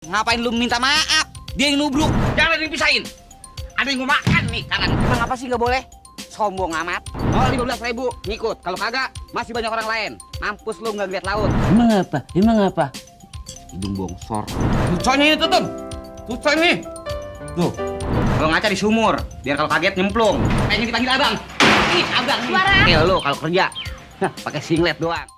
Ngapain lu minta maaf? Dia yang nubruk. Jangan ada yang pisahin. Ada yang mau makan nih kanan. Emang apa sih nggak boleh? Sombong amat. Oh 15.000 ngikut. Kalau kagak masih banyak orang lain. Mampus lu nggak lihat laut. Emang apa? Hidung bongsor. Tuconya itu tuh. Tuconya nih. Tuh. Kalau ngaca di sumur, biar kalau kaget nyemplung. Kayaknya dipanggil abang. Ih, abang. Suara. Lu kalau kerja, pakai singlet doang.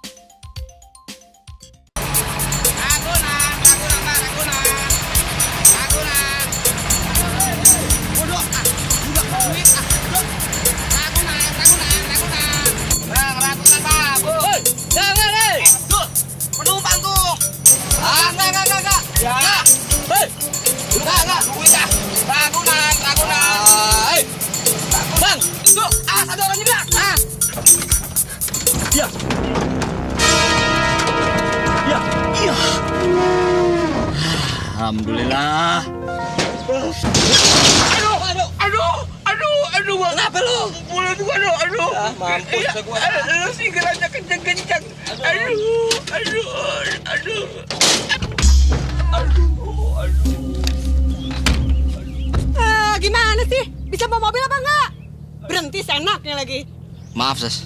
Alhamdulillah. Aduh, Kenapa lu? mulut gua aduh. Mampus gua. Lu sih geraknya kenceng-kenceng. Aduh. Gimana sih? Bisa bawa mobil apa enggak? Berhenti senaknya lagi. Maaf, Ses.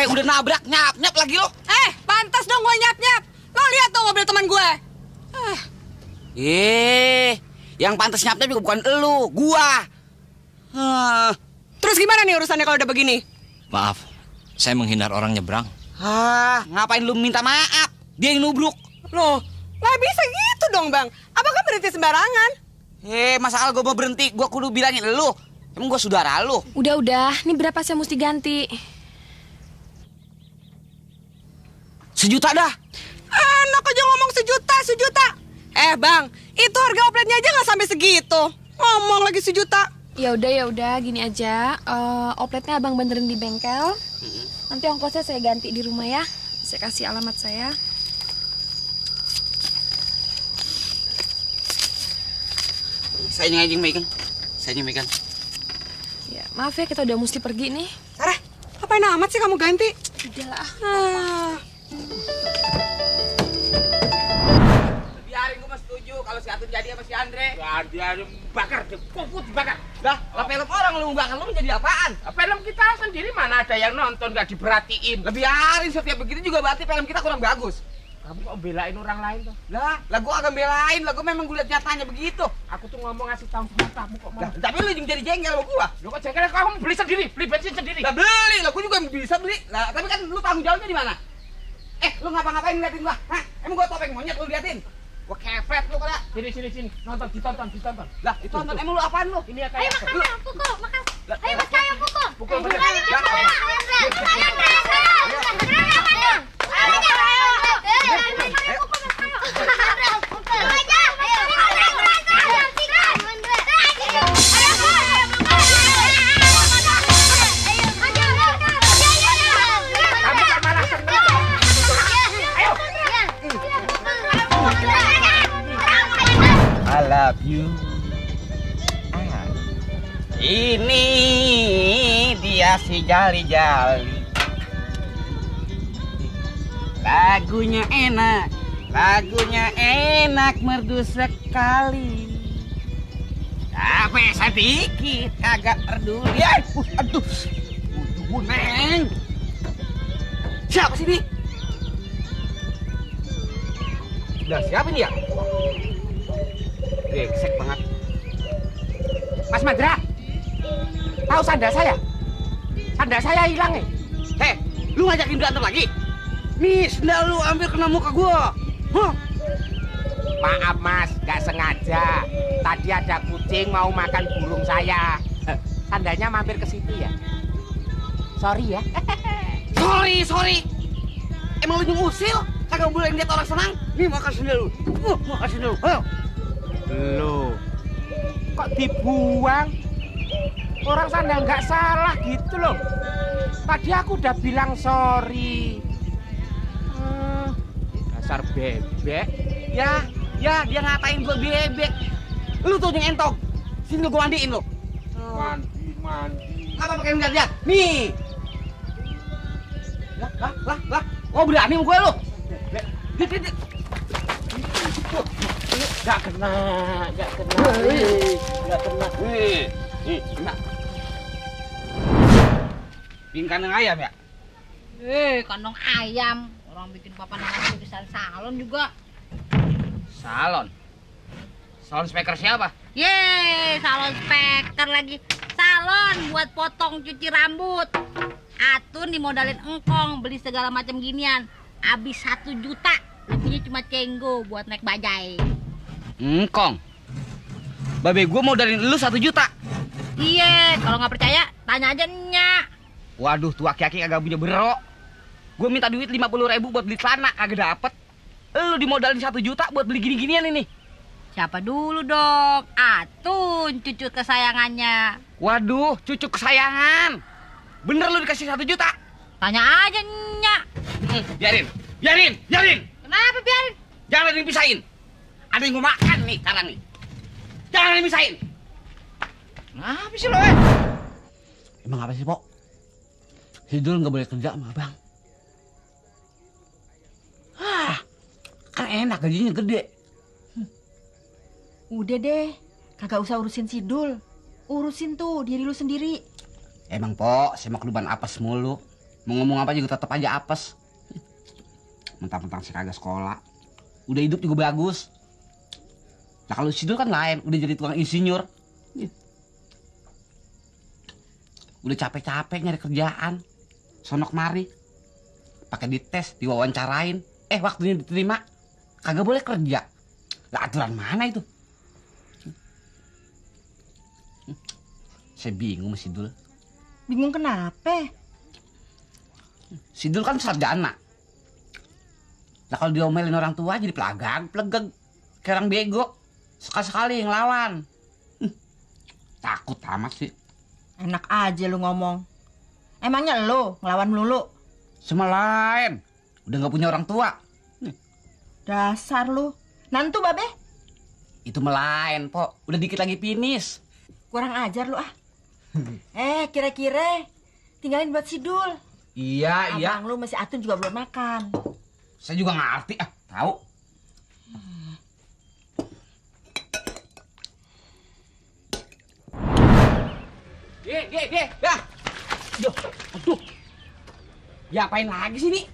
Udah nabrak nyap lagi lo. Pantas dong gue nyap-nyap. Lo lihat tuh mobil teman gue. Yang pantas nyap juga bukan elu, gua. Terus gimana nih urusannya kalau udah begini? Maaf, saya menghindar orang nyebrang. Ngapain lu minta maaf? Dia yang nubruk. Loh, lah bisa gitu dong bang. Apakah berhenti sembarangan? Masalah gua mau berhenti, gua kudu bilangin lu. Emang gua saudara lu. Udah, ini berapa saya mesti ganti? 1 juta dah. Enak aja ngomong sejuta. Bang, itu harga opletnya aja nggak sampai segitu. Ngomong lagi 1 juta. Ya udah, gini aja. Opletnya abang benerin di bengkel. Nanti ongkosnya saya ganti di rumah ya. Saya kasih alamat saya. Saya yang megang. Ya, maaf ya kita udah mesti pergi nih. Sarah, ngapain amat sih kamu ganti? Udahlah. Biarin gua mah setuju kalau si Atun jadi sama si Andre. Dia bakar, dipuput dibakar. Lah film orang lu bakal lu menjadi apaan? Film kita sendiri mana ada yang nonton nggak diperhatiin. Biarin setiap begitu juga berarti film kita kurang bagus. Kamu kok belain orang lain tuh? Lah gua agak belain, gua memang gua liat nyatanya begitu. Aku tuh ngomong ngasih tahu sama kamu kok malah. Tapi lu jadi jengkel sama gua. Lu kok jengkel? Kamu beli sendiri, beli bensin sendiri. Lah beli, gua juga bisa beli. Lah tapi kan lu tanggung jawabnya di mana? Lu ngapa-ngapain ngeliatin gua? Hah? Emang gua topeng monyet lu liatin? Gua kepet lu pada. Sini. Ditonton. Lah, itu nonton emang lu apaan lu? Ini ya kayak. Ayo makan, pukul, makan. Ayo mas kayu pukul. Pukul Ayo, bener. ayo, I love you. Ini dia si jali-jali. Lagunya enak, merdu sekali. Capek sedikit, kagak peduli. Aduh, Neng. Siapa sih ini? Udah siapa ini ya? Brengsek banget. Mas Madra, tahu sandal saya? Sandal saya hilang nih. Lu ngajakin berantem lagi? Nih, sendal lu ambil kena muka gua. Maaf mas, nggak sengaja. Tadi ada kucing mau makan burung saya. Sandalnya mampir ke situ ya. Sorry ya. Sorry. Emang lu nyusil? Kagak boleh lihat orang senang? Nih makan sendal lu. Makan sendal lu. Ayo. Loh, kok dibuang? Orang sandal nggak salah gitu loh. Tadi aku udah bilang sorry. Dasar bebek. Ya, dia ngatain gua bebek. Lu tuh yang entong. Sini lu gua mandiin lu. Mandi. Apa pakai lihat? Nih. Lah. Oh berani sama gue lu. Gak kena. Kena. Bikin kandang ayam ya? Kandang ayam. Orang bikin papan aja di salon juga. Salon speaker siapa? Salon speaker lagi. Salon buat potong cuci rambut. Atun dimodalin engkong beli segala macam ginian. Habis 1 juta. Lebihnya cuma cenggo buat naik bajai. Engkong. Babe gue modalin lu 1 juta. Iya, kalau nggak percaya tanya aja Nyak. Waduh, tuh aki-aki kagak punya bero. Gue minta duit 50.000 buat beli celana, kagak dapet. Lu dimodalin 1 juta buat beli gini-ginian ini. Siapa dulu dong? Atun, cucu kesayangannya. Waduh, cucu kesayangan. Bener lu dikasih 1 juta? Tanya aja Nyak. Biarin. Kenapa biarin? Jangan dipisahin. Ada yang mau makan nih sekarang nih. Jangan dipisahin. Kenapa sih lo Emang apa sih, Pok? Sidul nggak boleh kerja sama abang. Kan enak gajinya gede. Udah deh, kagak usah urusin Sidul. Urusin tuh diri lu sendiri. Emang, Pok, saya mau keluban apes mulu. Mau ngomong apa juga tetap aja apes. Mentang-mentang saya kagak sekolah. Udah hidup juga bagus. Nah kalau Sidul kan lain, udah jadi tukang insinyur. Udah capek-capek nyari kerjaan. Sonok mari. Pakai dites, diwawancarain. Waktunya diterima. Kagak boleh kerja. Lah aturan mana itu? Saya bingung sama Sidul. Bingung kenapa? Sidul kan sarjana. Nah kalau diomelin orang tua jadi pelegag. Kayak orang bego. Sekali-sekali yang lawan. Takut amat sih. Enak aja lu ngomong. Emangnya lu ngelawan melulu? Semua lain. Udah gak punya orang tua. Dasar lu. Nantu babe? Itu melain, Pok. Udah dikit lagi finish. Kurang ajar lu ah. Kira-kira tinggalin buat Sidul. Iya. Abang lu masih Atun juga belum makan. Saya juga ngerti tahu. Dah. Aduh. Diapain lagi sih, nih?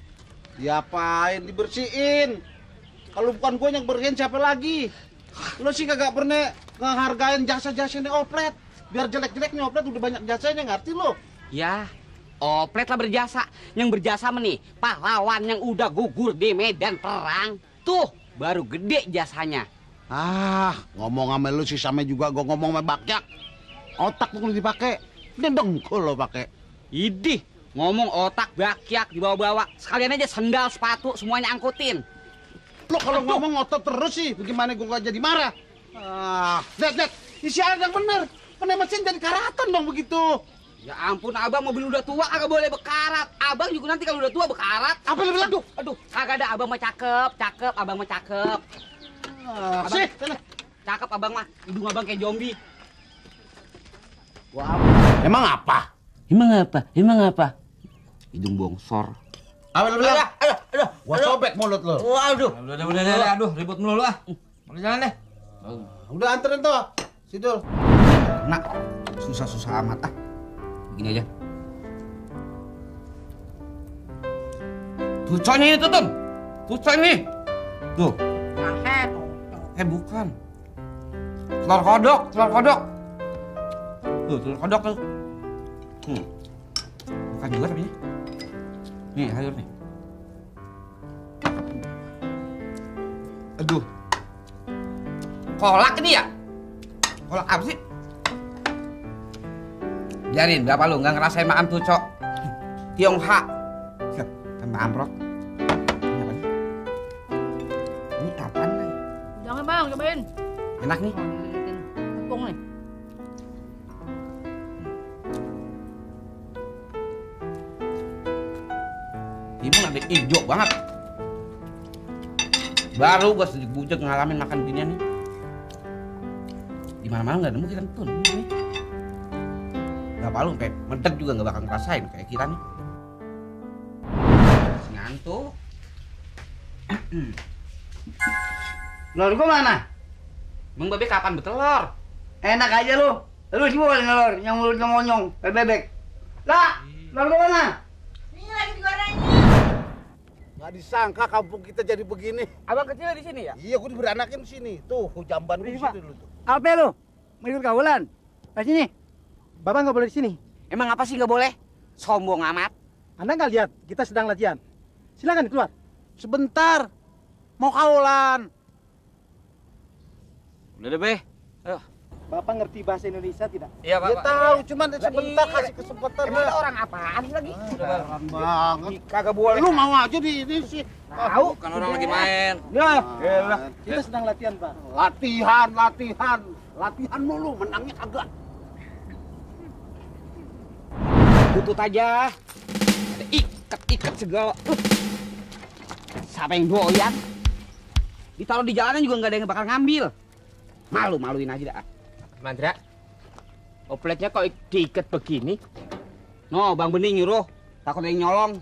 Diapain? Dibersihin. Kalau bukan gue yang bersihin siapa lagi? Lo sih kagak pernah ngehargain jasa-jasanya Oplet. Biar jelek-jeleknya Oplet udah banyak jasanya, ngerti lo? Ya, Oplet lah berjasa. Yang berjasa nih, pahlawan yang udah gugur di medan perang. Tuh, baru gede jasanya. Ngomong sama lu sih sama juga gue ngomong sama Bakyak. Otak tuh dipakai. Ini dengkul lo pakai. Idih, ngomong otak Bakyak dibawa-bawa. Sekalian aja sendal, sepatu, semuanya angkutin. Lo kalau ngomong ngotot terus sih, bagaimana gue gak jadi marah? Lihat, isi air yang bener. Kena mesin jadi karatan dong begitu. Ya ampun, abang mobil udah tua kagak boleh bekarat. Abang juga nanti kalau udah tua bekarat. Apa lu bilang? Aduh, kagak ada, abang mah cakep, abang mah cakep. Sih, Cakep abang mah, hidung abang kayak zombie. Emang apa? Emang apa? Hidung bongsor. Apa lu bilang? Aduh, gua sobek mulut lu. Udah, aduh, ribut mulu ah. Mau jalan deh. Udah anterin tuh, Sidul. Nak, susah-susah amat Begini aja. Tucanya itu, Tom. Tucanya nih. Tuh. Bukan. Telur kodok. Tuh, telur kodok tuh. Bukan juga tapi. Nih, sayur nih. Aduh. Kolak ini ya? Kolak apa sih? Biarin, berapa lu nggak ngerasain makan tuh, Cok? Tiongha. Tambah amrot. Ini kapan nih? Jangan bang, cobain. Enak nih. Tepung nih. Timun ada hijau banget. Baru gua sedikit bujek ngalamin makan ginian nih. Di mana-mana nggak nemu kita tuh nih. Gak palu, kayak medek juga nggak bakal ngerasain kayak kita nih. ngantuk. Telur gua mana? Emang babe kapan betelor? Enak aja lu. Lu sih boleh telur yang mulutnya monyong, kayak bebek. Lah, telur gua mana? Ini lagi digoreng. Nggak disangka kampung kita jadi begini. Abang kecil di sini ya? Iya, gua diberanakin sini. Tuh, jamban gua di sini dulu tuh. Apa lu? Mau ikut kawilan? Di sini. Bapak nggak boleh di sini. Emang apa sih nggak boleh? Sombong amat. Anda nggak lihat kita sedang latihan. Silakan keluar. Sebentar. Mau kawilan. Udah deh, Be. Ayo. Bapak ngerti bahasa Indonesia tidak? Iya, Dia tahu, cuman sebentar kasih kesempatan. Emang ada orang apaan sih lagi? Heran banget. Kagak boleh. Lu mau aja di ini sih. Tahu? Kan orang lagi main. Ya, kita sedang latihan, Pak. Latihan mulu, menangnya kagak. Tutut aja. Ada ikat segala. Siapa yang doyan? Ditaruh di jalanan juga nggak ada yang bakal ngambil. Malu-maluin aja dah. Mandra, opletnya kok diikat begini? No, Bang Bening nyuruh. Takut ada yang nyolong.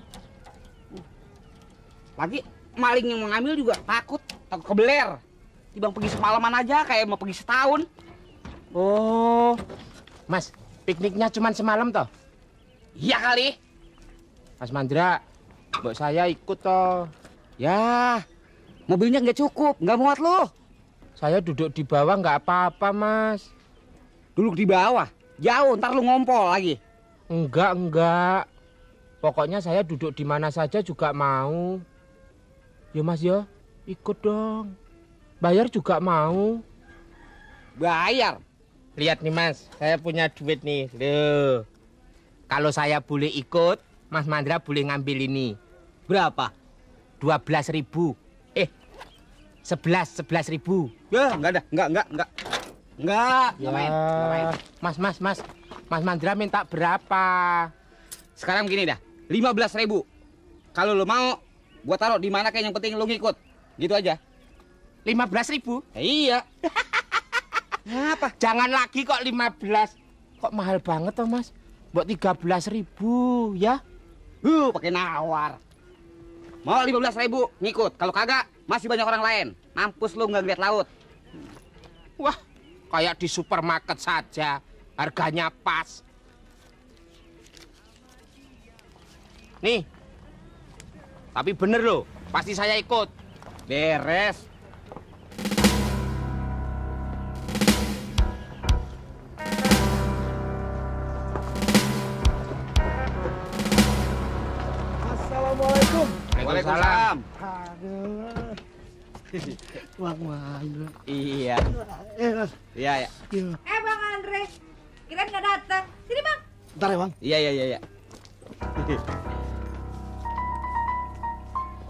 Lagi maling yang mengambil juga takut kebeler. Tibang pergi semalaman aja kayak mau pergi setahun. Oh, Mas, pikniknya cuma semalam toh? Iya kali. Mas Mandra, mbok saya ikut toh. Ya, mobilnya nggak cukup, nggak muat loh. Saya duduk di bawah nggak apa-apa, Mas. Duduk di bawah, jauh, ntar lu ngompol lagi. Enggak. Pokoknya saya duduk di mana saja juga mau. Ya Mas ya, ikut dong. Bayar juga mau. Bayar. Lihat nih Mas, saya punya duit nih. Loh. Kalau saya boleh ikut, Mas Mandra boleh ngambil ini. Berapa? 12.000. 11.000. Ya, enggak ada, enggak. Enggak main. Mas Mandra minta berapa? Sekarang begini dah, 15.000. Kalau lo mau, gua taruh di mana kayak yang penting lo ngikut. Gitu aja. 15.000? Iya. Apa? Jangan lagi kok 15. Kok mahal banget toh Mas? Buat 13.000 ya? Pakai nawar. Mau 15.000 ngikut. Kalau kagak, masih banyak orang lain. Mampus lu nggak ngeliat laut. Wah, kayak di supermarket saja. Harganya pas. Nih. Tapi bener loh, pasti saya ikut. Beres. Assalamualaikum. Waalaikumsalam. Aduh. Bang Mandra. Iya. Mas. Iya. Bang Andre, kirain nggak datang. Sini Bang. Bentar ya, Bang. Iya.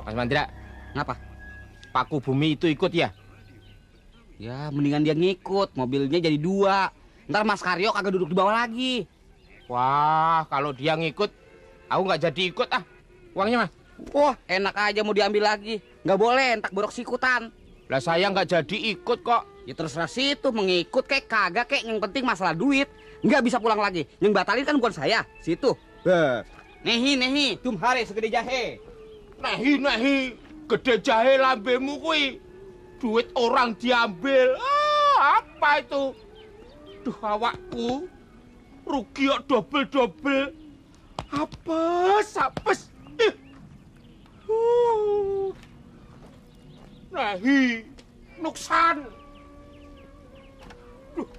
Mas Mandra, Ngapa? Paku Bumi itu ikut ya? Ya, mendingan dia ngikut. Mobilnya jadi 2. Ntar Mas Karyo kagak duduk di bawah lagi. Wah, kalau dia ngikut, aku nggak jadi ikut ah. Uangnya Mas. Wah, enak aja mau diambil lagi. Nggak boleh, entak borok sikutan. Lah saya nggak jadi ikut kok. Ya terserah situ, mengikut kayak kagak kayak, yang penting masalah duit. Nggak bisa pulang lagi. Yang batalin kan bukan saya, situ. Nehi, tumhare segede jahe. Nahi, gede jahe lambemu kui. Duit orang diambil. Apa itu? Duh, awakku. Rugi kok double. Apes. Nahi, nuksan. Duh.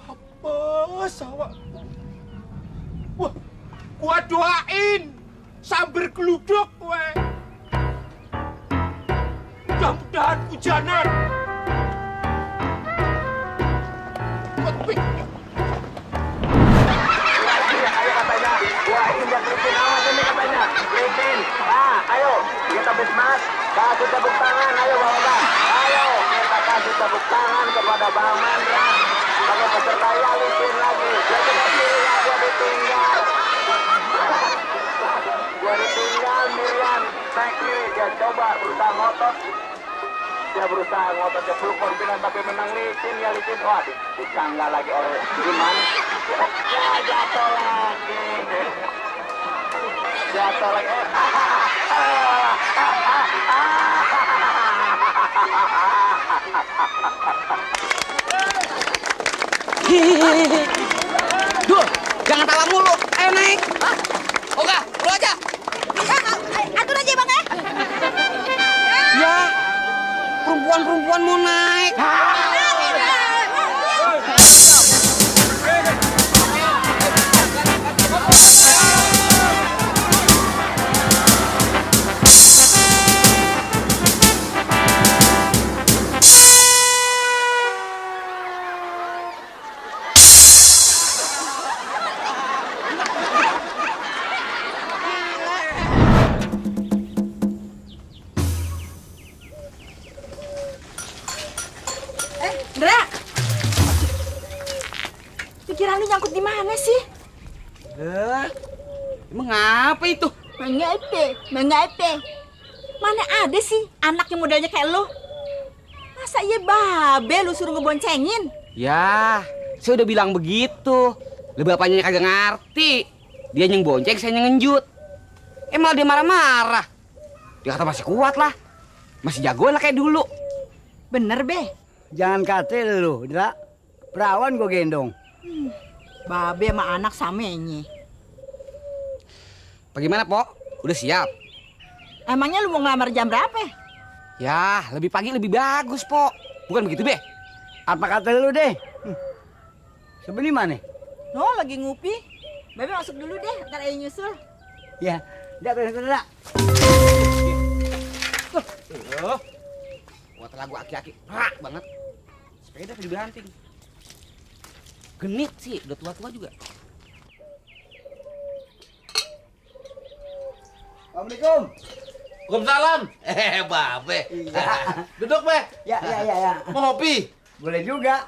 Apes awakku. Wah, gua doain sambil geluduk we. Mudah-mudahan hujanan. Kepik. Ayo, kita bismas. Kasih tepuk tangan, ayo Bapak. Ayo, kita kasih tepuk tangan kepada Bang Mandra. Pakai peserta yang licin lagi. Dia tidak pilih, gua ditinggal. Gua ditinggal, Miriam. Teknik, dia coba berusaha ngotot. Dia berusaha ngotot, dia full confident tapi menang licin, ya licin. Wah, ditanggal lagi oleh gimana? Ya, jatuh lagi. jatuh lagi. Dul, jangan tawa mulu. Ayo naik. Oga, lu aja. Atur aja bang ya. Ya, perempuan-perempuan mau naik. Ndra, pikiran lu nyangkut di mana sih? Emang apa itu? Mengapa? Mana ada sih anak yang modelnya kayak lu? Masa iya babe lu suruh ngeboncengin? Ya, saya udah bilang begitu. Lah bapaknya kagak ngerti. Dia yang bonceng, saya yang ngenjut. Malah dia marah-marah. Dia kata masih kuat lah. Masih jagoan lah kayak dulu. Bener, Be. Jangan kate lu, Dra. Perawan gua gendong. Babe sama anak samenya. Bagaimana, Pok? Udah siap? Emangnya lu mau ngelamar jam berapa? Ya, lebih pagi lebih bagus, Pok. Bukan begitu, Be? Apa kata lu deh? Sebenarnya mana? No, lagi ngupi. Babe masuk dulu deh, ntar ayo nyusul. Ya, Dra. Buat lagu aki-aki rak banget. Sepeda tadi banting. Genit sih, udah tua-tua juga. Assalamualaikum. Waalaikumsalam. Babe. Iya. Duduk, Be. Ya. Mau kopi? Boleh juga.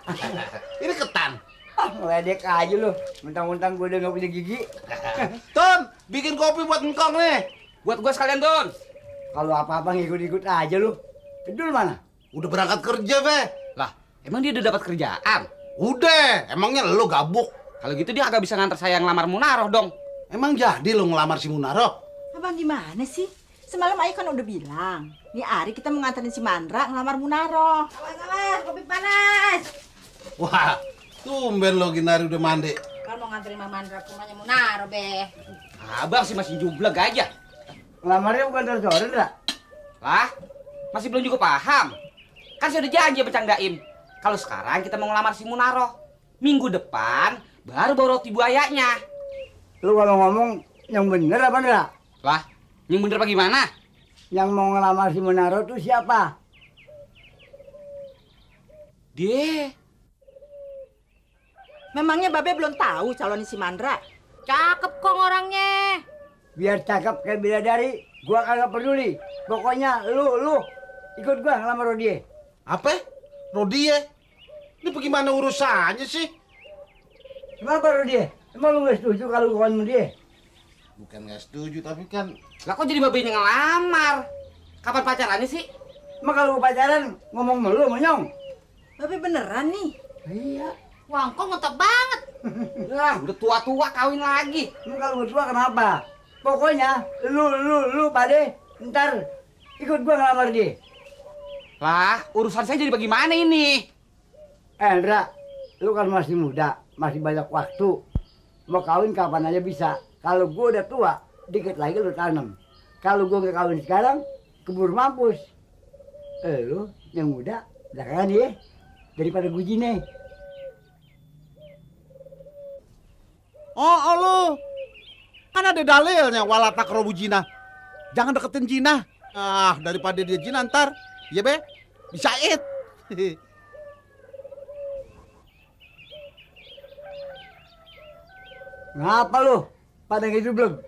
Ini ketan. Ngeledek aja lu. Mentang-mentang gua udah nggak punya gigi. Ton, bikin kopi buat engkong nih. Buat gua sekalian, Don. Kalau apa-apa ngikut-ikut aja lu. Bedul mana? Udah berangkat kerja, Be. Lah, emang dia udah dapat kerjaan? Udah, emangnya lo gabuk? Kalau gitu dia agak bisa nganter saya ngelamar Munaroh dong. Emang jadi lo ngelamar si Munaroh? Abang gimana sih? Semalam Ayu kan udah bilang, nih Ari kita mau nganterin si Mandra ngelamar Munaroh. Awas, kopi panas. Wah, tumben lo Ginari udah mandi. Kalau mau nganterin Mama Mandra ke rumahnya Munaro, Be. Abang sih masih jubleg aja. Ngelamarnya bukan dari sore, Dra. Lah, masih belum juga paham. Kan saya udah janji sama Cang Daim. Kalau sekarang kita mau ngelamar si Munaroh. Minggu depan baru bawa roti buayanya. Lu kalau ngomong yang bener apa, Dra? Lah, yang bener apa gimana? Yang mau ngelamar si Munaro tuh siapa? Dia. Memangnya Babe belum tahu calon si Mandra? Cakep kok orangnya. Biar cakep kayak bidadari, gua kagak peduli. Pokoknya lu ikut gua ngelamar dia. Apa? Rodie? Ini bagaimana urusannya sih? Kenapa dia? Emang lu gak setuju kalau gua sama dia? Bukan nggak setuju, tapi kan... Lah kok jadi babenya ngelamar? Kapan pacarannya sih? Emang kalau gua pacaran ngomong melu monyong? Babe beneran nih? Iya. Wah, kok ngetop banget. Lah, udah tua-tua kawin lagi. Emang kalau gua tua kenapa? Pokoknya lu pade ntar ikut gua ngelamar dia. Lah, urusan saya jadi bagaimana ini? Ndra, lu kan masih muda, masih banyak waktu. Mau kawin kapan aja bisa. Kalau gua udah tua, dikit lagi lu tanam. Kalau gua nggak kawin sekarang, keburu mampus. Lu yang muda, belakangan ya, daripada gue jine. Oh, lu kan ada dalilnya walatak robu jina. Jangan deketin jina. Ah, daripada dia jina ntar, ya Be, bisa it. Ngapa lu? Pada gitu belum?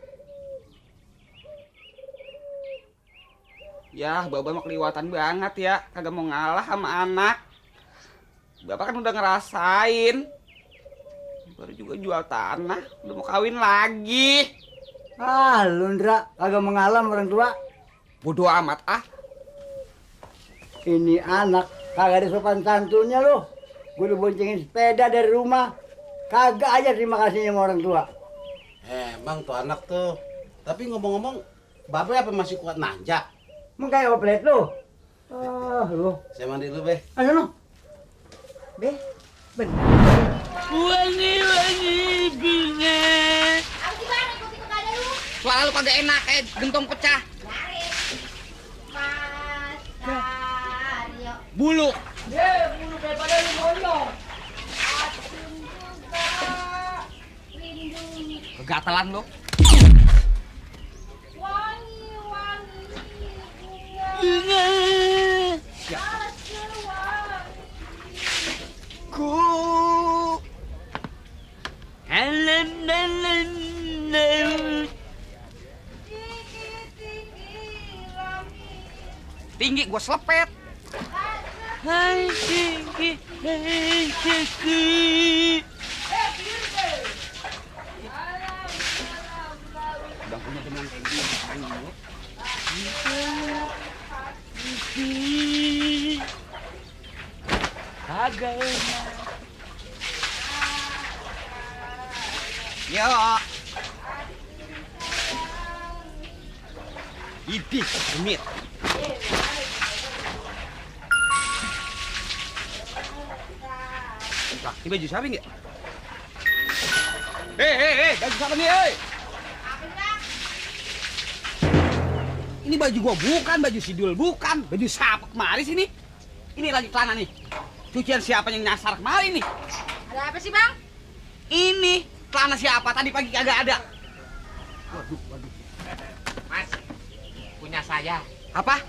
Ya, Bapak mah keliwatan banget ya. Kagak mau ngalah sama anak. Bapak kan udah ngerasain. Baru juga jual tanah, udah mau kawin lagi. Ah, lu Ndra, kagak mengalam orang tua. Bodoh amat ah. Ini anak kagak ada sopan santunnya lu. Gue udah boncengin sepeda dari rumah. Kagak aja terima kasihnya sama orang tua. Emang tuh anak tuh Tapi ngomong-ngomong, Babe apa masih kuat nanjak? Mau kayak oplet lu. Lu. Saya mandi dulu, Be. Ayo no. Be, benar. Wangi bunga. Suara lu kagak enak kayak gentong pecah. Bulu. Bulu daripada lu gondong. Kegatelan lu. Bunga. Ya. Ku tinggi gua selepet. Hai tinggi, hai tinggi. Udah punya teman tinggi, agak enak. Yo. Idih, gemit. Lah, ini baju siapa nggak? Baju siapa nih, Ini baju gua bukan, baju Sidul bukan, baju siapa kemari sini? Ini lagi celana nih. Cucian siapa yang nyasar kemari nih? Ada apa sih, Bang? Ini celana siapa? Tadi pagi kagak ada. Waduh. Mas, punya saya. Apa?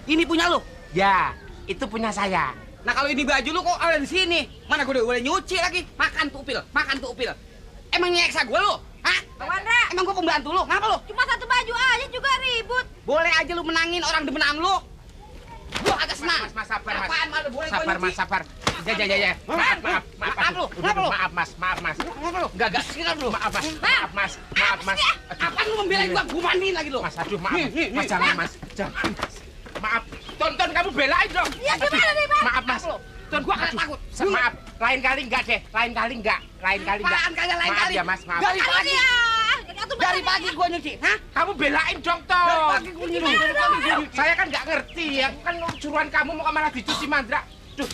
Ini punya lu? Ya, itu punya saya. Nah kalau ini baju lu kok ada di sini? Mana gue udah nyuci lagi? Makan tuh upil. Emang nyeksa gue lu? Hah? Bang Wandra, Emang gue pembantu lu? Ngapa lu? cuma satu baju aja juga ribut. Boleh aja lu menangin orang demenan lu. Gua agak senang. Mas, sabar, Mas. Apaan malu boleh gua Sabar, nyuci? Mas, sabar. Ya. Maaf. Maaf lu. Maaf, Mas. Ngapa lu? Enggak. Siram lu. Maaf, Mas. Apaan lu membelain gua mandiin lagi lu? Mas, aduh, maaf. Nih. Mas, jangan, Mas. Maaf. Tonton kamu belain dong. Iya, gimana nih, Bang? Maaf, Mas. Ton gua agak takut. Maaf. Lain kali enggak deh. Lain kali enggak. Apaan kagak lain Maaf kali? ya, Mas. Maaf. Dari pagi gua nyuci. Hah? Kamu belain dong, Dari Tom. pagi gua nyuci. Saya kan nggak ngerti ya, kan suruhan kamu mau malah dicuci Mandra. Duh,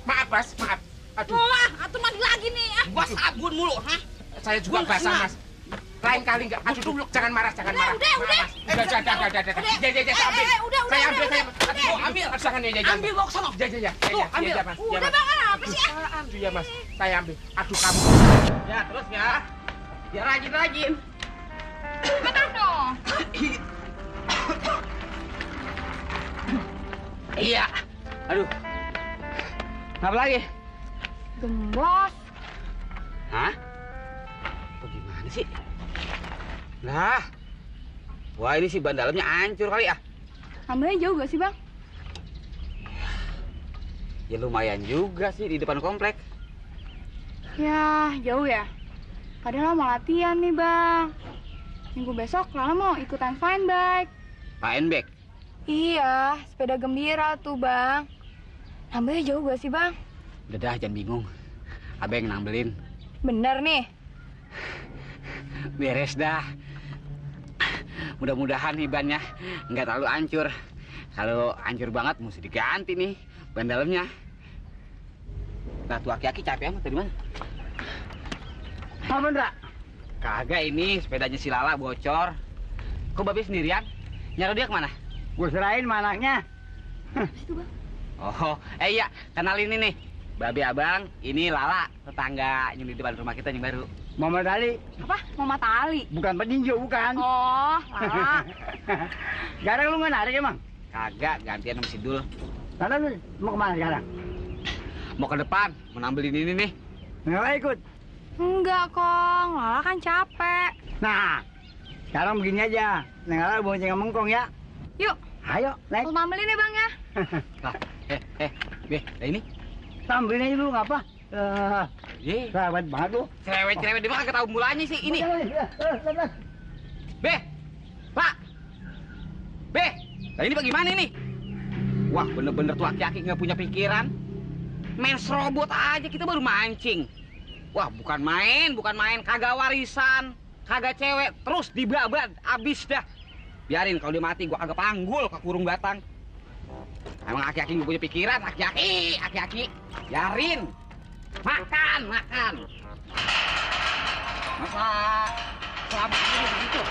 maaf Mas, maaf. Aduh, Wah, atuh mandi lagi nih. Gua sabun mulu, hah? saya juga Gua basah kena. Mas. Lain kali nggak. Aduh, jangan marah. Udah. Maaf, Mas. Udah. Ya, saya ambil. Udah. Aduh, ambil. Jangan ya. Ambil gua ke sono. Ya, ambil. Mas. Udah, Bang, apa sih? Aduh ya Mas, saya ambil. Aduh kamu. Ya, terus ya. Biar rajin. Betul dong. Iya. Aduh. Apa lagi? Gembos. Hah? Bagaimana sih? Nah. Wah, ini sih ban dalamnya hancur kali ya. Ambilnya jauh gak sih, Bang? Ya lumayan juga sih di depan komplek. Ya, jauh ya. Padahal mau latihan nih, Bang. Minggu besok Lala mau ikutan fine bike. Fine bike? Iya, sepeda gembira tuh, Bang. Nambahnya jauh gak sih, Bang? Udah dah, jangan bingung. Abang yang nambelin. Bener nih. Beres dah. Mudah-mudahan nih bannya nggak terlalu hancur. Kalau hancur banget mesti diganti nih ban dalamnya. Nah, tuh aki-aki capek amat tadi mana? Apa Ndra? Kagak, ini sepedanya si Lala bocor. Kok Babe sendirian? Nyari dia kemana? Gue serahin sama anaknya. Oh, iya, kenalin ini nih. Babe abang, ini Lala, tetangga yang di depan rumah kita yang baru. Muhammad Ali. Apa? Mama Tali. Bukan petinju, bukan. Oh, Lala. Sekarang lu nggak narik emang? Kagak, gantian sama si Dul. Karena lu mau kemana sekarang? Mau ke depan, mau nambelin ini nih. Nggak ikut. Enggak, Kong. Lala kan capek. Nah, sekarang begini aja. Nengala bonceng sama Mengkong ya. Yuk, Ayo, naik. aku nambelin ya, Bang ya. Lah, Be, lah ini? Sambilin aja dulu, ngapa? Sahabat banget lu. Cerewet dia mah kagak tahu mulanya sih ini. Be, Pak, Be, lah ini bagaimana ini? Wah, bener-bener tuh aki-aki nggak punya pikiran. Main serobot aja kita baru mancing. Wah, bukan main, kagak warisan. kagak cewek, terus dibabat, abis dah. Biarin kalau dia mati, gua kagak panggul ke kurung batang. Emang aki-aki gak punya pikiran, aki-aki. Biarin. Makan. Masa selama ini begitu?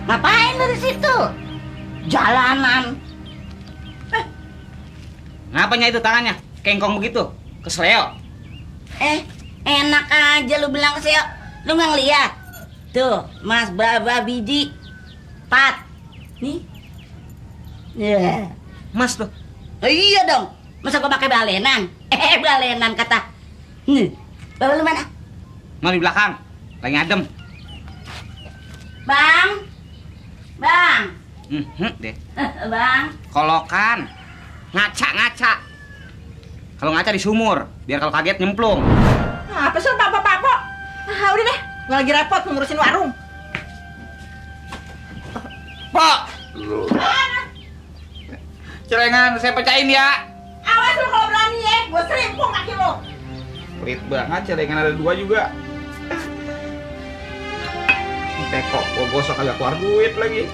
Ngapain lu di situ? Jalanan. Ngapanya itu tangannya? Kengkong begitu? Kesleo? Enak aja lu bilang kesel. Lu nggak ngeliat? Tuh, Mas Baba biji 4. Nih. Ya. Mas tuh. Oh, iya dong. Masa gua pakai balenan? Balenan kata. Nih. Bawa lu mana? Mau di belakang. Lagi adem. Bang. Deh. Bang. Kolokan. Ngaca. Kalau ngaca di sumur, biar kalau kaget nyemplung. Apa sih Papo? Udah deh, gua lagi repot ngurusin warung. Pak! Celengan, saya pecahin ya. Awas lu kalau berani ya, gua serimpung kaki lu. Pelit banget, celengan ada 2 juga. Teko, gua gosok agak keluar duit lagi.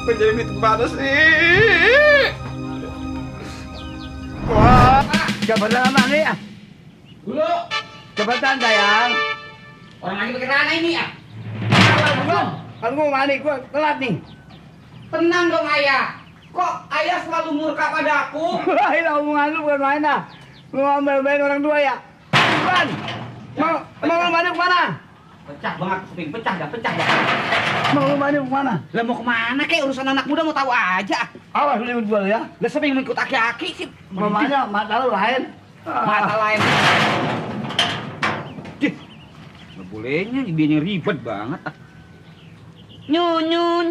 Kok jadi duit kemana sih? Wah, cepetan mana ya? Dulu, Cepetan sayang. orang lagi pakai rana ini ya. Kan gua mandi, gua telat nih. Tenang dong ayah. Kok ayah selalu murka padaku? Ini omongan lu bukan main dah. Lu ngambil orang tua ya? Bukan. Mau lu mandi kemana? Pecah banget, kuping pecah dah. Mau lu mandi kemana? Lah mau kemana kek, urusan anak muda mau tahu aja. Awas lu ikut gua ya. Lah siapa yang mau ikut aki-aki sih? Mamanya mata lu lain. Mata lain. Dih, nggak bolehnya dia yang ribet banget. Nyun.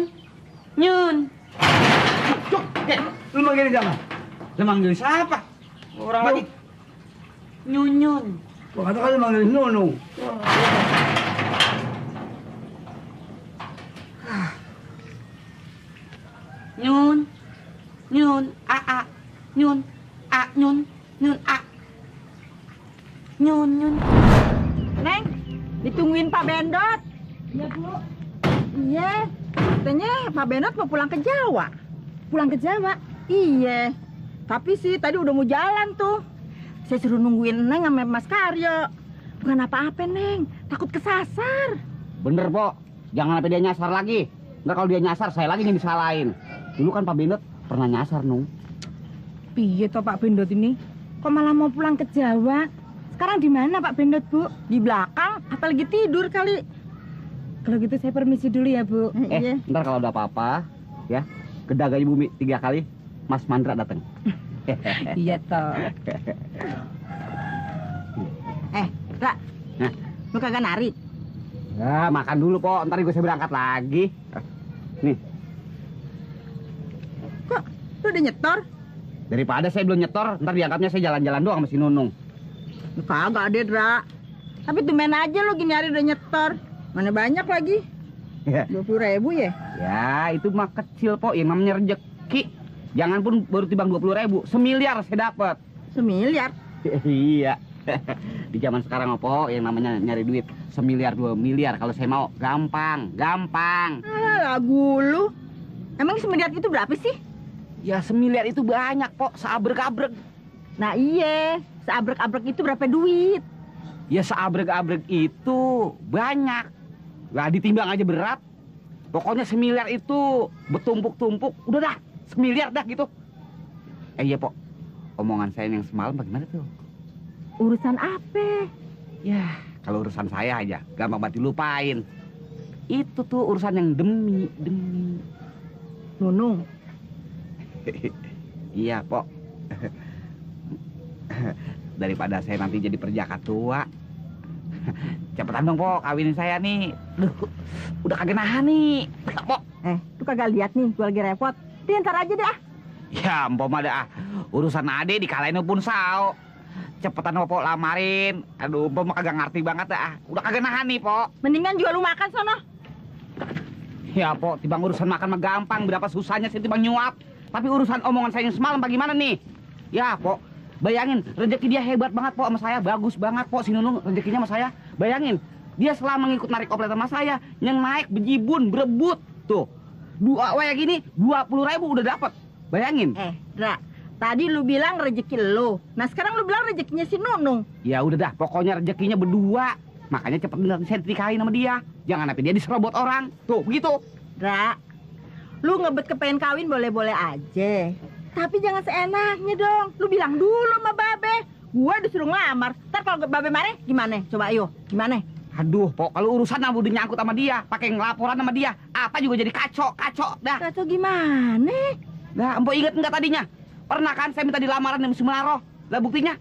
Cuk, Lu manggil siapa? lu manggil siapa? Orang Lu. lagi. Nyun. Gua kata lu manggil Nunu. Nyun. Nyun. Neng, ditungguin Pak Bendot. Iya, Bu. Iya, katanya Pak Bendot mau pulang ke Jawa. Pulang ke Jawa? Iya. Tapi sih tadi udah mau jalan tuh. Saya suruh nungguin Neng sama Mas Karyo. Bukan apa-apa, Neng. Takut kesasar. Bener, Pok. Jangan sampai dia nyasar lagi. Nggak kalau dia nyasar, saya lagi yang disalahin. Dulu kan Pak Bendot pernah nyasar, Nung. Piye toh Pak Bendot ini? Kok malah mau pulang ke Jawa? Sekarang di mana Pak Bendot, Bu? Di belakang? Apa lagi tidur kali? Kalau gitu saya permisi dulu ya, Bu. Iya. Ntar kalau ada apa-apa, ya, gedaganya bumi 3 kali, Mas Mandra datang. Iya toh. Ra, Nah. lu kagak narik? Ya, makan dulu, Pok. Ntar gue saya berangkat lagi. Nih, Kok lu udah nyetor? daripada saya belum nyetor, ntar diangkatnya saya jalan-jalan doang sama si Nunung. Lu kagak ada, Ra. Tapi tumben aja lu gini hari udah nyetor. Mana banyak lagi? Ya. 20.000 ya? Ya, itu mah kecil, Pok. Yang namanya rezeki. Jangan pun baru timbang 20.000, 1 miliar saya dapat. 1 miliar? Iya. Di zaman sekarang, Pok, yang namanya nyari duit 1 miliar, 2 miliar. Kalau saya mau, gampang. Lagu lu. Emang 1 miliar itu berapa sih? Ya, 1 miliar itu banyak, Pok. Seabrek-abrek. Nah iya, seabrek-abrek itu berapa duit? Ya, seabrek-abrek itu banyak. Lah, ditimbang aja berat. Pokoknya 1 miliar itu bertumpuk-tumpuk. Udah dah, 1 miliar dah gitu. Iya, Pok. Omongan saya yang semalam bagaimana tuh? Urusan apa? Ya, kalau urusan saya aja, gampang banget dilupain. Itu tuh urusan yang demi. Nunung. Iya, Pok. Daripada saya nanti jadi perjaka tua. Cepetan dong, Pok, kawinin saya nih. Duh, udah kagak nahan nih. Pok. Lu kagak lihat nih, gue lagi repot. Dia ntar aja deh ah. Ya, empok mah dah. Urusan ade dikalahin pun sao. Cepetan, Pok, lamarin. Aduh, empok mah kagak ngerti banget dah. Udah kagak nahan nih, Pok. Mendingan juga lu makan sono. Ya, Pok, timbang urusan makan mah gampang. Berapa susahnya sih timbang nyuap. Tapi urusan omongan saya yang semalam bagaimana nih? Ya, Pok, bayangin, rezeki dia hebat banget, Pok, sama saya. Bagus banget, Pok, si Nunung rezekinya sama saya. Bayangin, dia selama ngikut narik oplet sama saya, yang naik bejibun, berebut. Tuh, dua kayak gini, 20.000 udah dapet. Bayangin. Dra, tadi lu bilang rezeki lu. Nah, sekarang lu bilang rezekinya si Nunung. Ya udah dah, pokoknya rezekinya berdua. Makanya cepet bener saya dinikahin sama dia. Jangan sampai dia diserobot orang. Tuh, begitu. Dra, lu ngebet kepengen kawin boleh-boleh aja. Tapi jangan seenaknya dong. Lu bilang dulu sama Babe. Gua disuruh ngelamar. Ntar kalau Babe marah gimana? Coba ayo, gimana? Aduh, Pok, kalau urusan udah nyangkut sama dia, pakai ngelaporan sama dia, apa juga jadi kacau dah. Kacau gimana? Nah, Empok inget enggak tadinya? Pernah kan saya minta dilamaran sama Sumarro? Lah buktinya,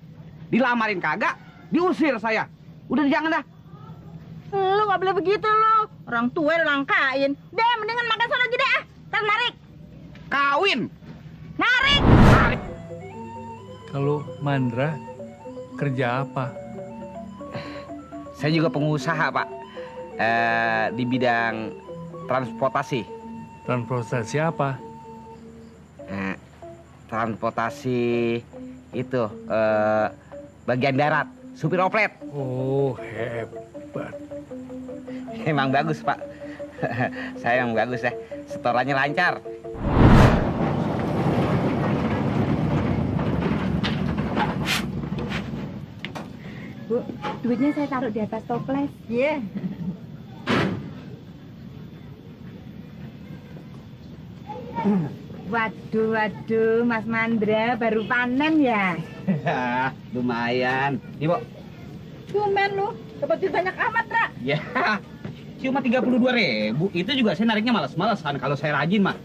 dilamarin kagak, diusir saya. Udah jangan dah. Lu nggak boleh begitu lu. Orang tua udah langkain. Deh, mendingan makan sono aja deh ah. Ntar narik. Kawin. Narik. Kalau Mandra kerja apa? Saya juga pengusaha, Pak. Di bidang transportasi. Transportasi apa? Transportasi itu bagian darat, supir oplet. Oh, hebat. Emang bagus, Pak. Saya emang bagus ya. Setorannya lancar. Bu, duitnya saya taruh di atas toples. Iya. Waduh, Mas Mandra baru panen ya? Lumayan. Ibu. Cuman lu, dapat duit banyak amat, Ra. Ya, cuma 32.000. Itu juga saya nariknya malas-malasan. Kalau saya rajin mah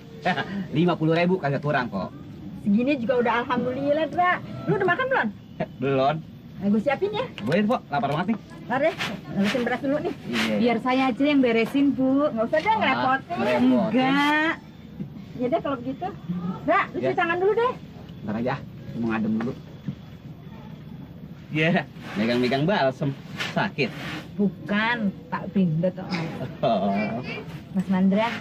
50.000 kagak kurang kok. Segini juga udah alhamdulillah, Ra. Lu udah makan belum? Belum. Nah, gue siapin ya. Boleh, Pok. Lapar banget nih. Ntar deh, ngabisin beras dulu nih. Iya. Biar saya aja yang beresin, Bu. Nggak usah deh, ngerepotin. Enggak. Ya deh kalau begitu. Ra, lu cuci tangan dulu deh. Ntar aja, mau ngadem dulu. Iya, megang-megang balsem. Sakit. Bukan, Pak Bindot. Oh. Mas Mandra,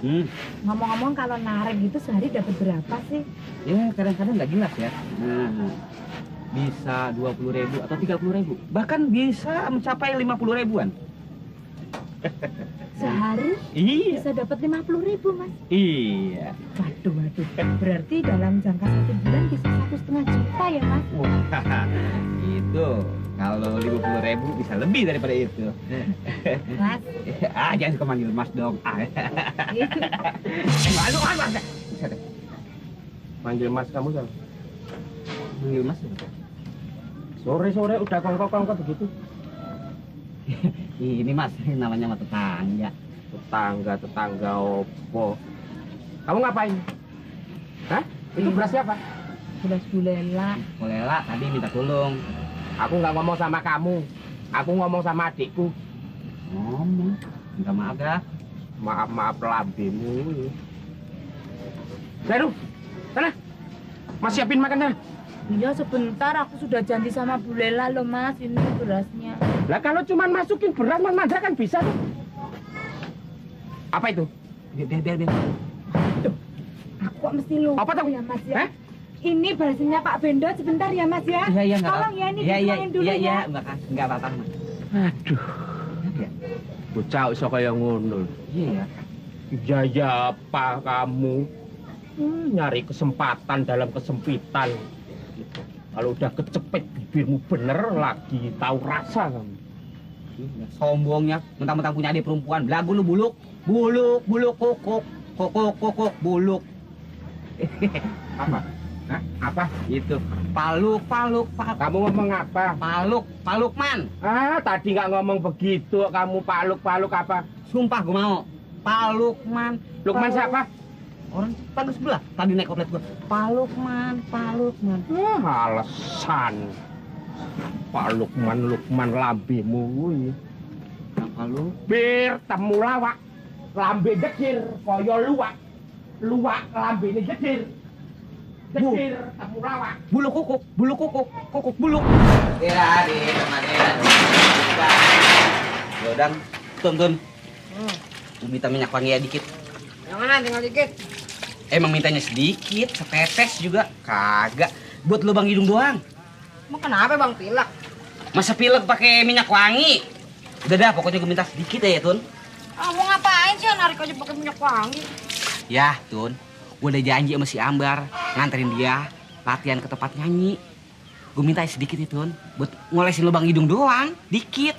ngomong-ngomong kalau narik gitu sehari dapat berapa sih? Ya, kadang-kadang nggak jelas ya. Nah, bisa 20.000 atau 30.000. Bahkan bisa mencapai 50.000-an. Sehari Iya. bisa dapat 50.000, Mas. Iya. Waduh. Berarti dalam jangka 1 bulan bisa 1,5 juta ya, Mas? Itu kalau 50.000 bisa lebih daripada itu. Mas. Jangan suka manggil Mas dong. Malu Mas. Manggil Mas kamu kan? Manggil Mas. Sore-sore udah kongkong-kongkong begitu. Ini Mas, namanya mah tetangga. Tetangga opo? Kamu ngapain? Hah? Itu beras siapa? Beras Bulela. Bulela tadi minta tolong. Aku nggak ngomong sama kamu. Aku ngomong sama adikku. Ngomong. Minta maaf ya. Maaf lambimu. Lalu, sana. Mas siapin makannya. Iya sebentar, aku sudah janji sama Bulela loh, Mas. Ini berasnya. Lah kalau cuma masukin beras Mas Mandra kan bisa tuh. Apa itu? Biar. Aku kok mesti lupa. Apa tuh? Ya, Mas ya. Ini balsanya Pak Bendot sebentar ya, Mas ya. Iya, enggak. Tolong ya, ini dituangin dulu ya. Iya, enggak apa-apa, Mas. Aduh. Bocah iso kaya ngono. Iya. Jaya apa kamu? Nyari kesempatan dalam kesempitan. Kalau udah kecepet bibirmu bener lagi tahu rasa kamu. Sombongnya, mentang-mentang punya adik perempuan, belagu lu buluk, kokok, buluk. Apa? Hah? Apa? Itu paluk. Kamu ngomong apa? Paluk man. Tadi nggak ngomong begitu. Kamu paluk apa? Sumpah gue mau. Palukman. Lukman siapa? Orang tangga sebelah. Tadi naik oplet gue. Palukman. Alasan. Pak Lukman lambimu. Halo? Bir temu lawak. Lambe jejer kaya luwak. Luwak lambene jejer. Jejer temu lawak. Bulu kukuk, kukuk bulu. Ya, di kemarin. Ya udah, Tun. Gue minta minyak wangi ya dikit. Yang mana tinggal dikit? Emang mintanya sedikit, setetes juga. Kagak. Buat lubang hidung doang. Emang kenapa Bang pilek? Masa pilek pakai minyak wangi? Udah dah, pokoknya gue minta sedikit ya, Tun. Ah, mau ngapain sih narik aja pakai minyak wangi? Ya, Tun. Gue udah janji sama si Ambar nganterin dia latihan ke tempat nyanyi. Gue minta sedikit ya, Tun. Buat ngolesin lubang hidung doang, dikit.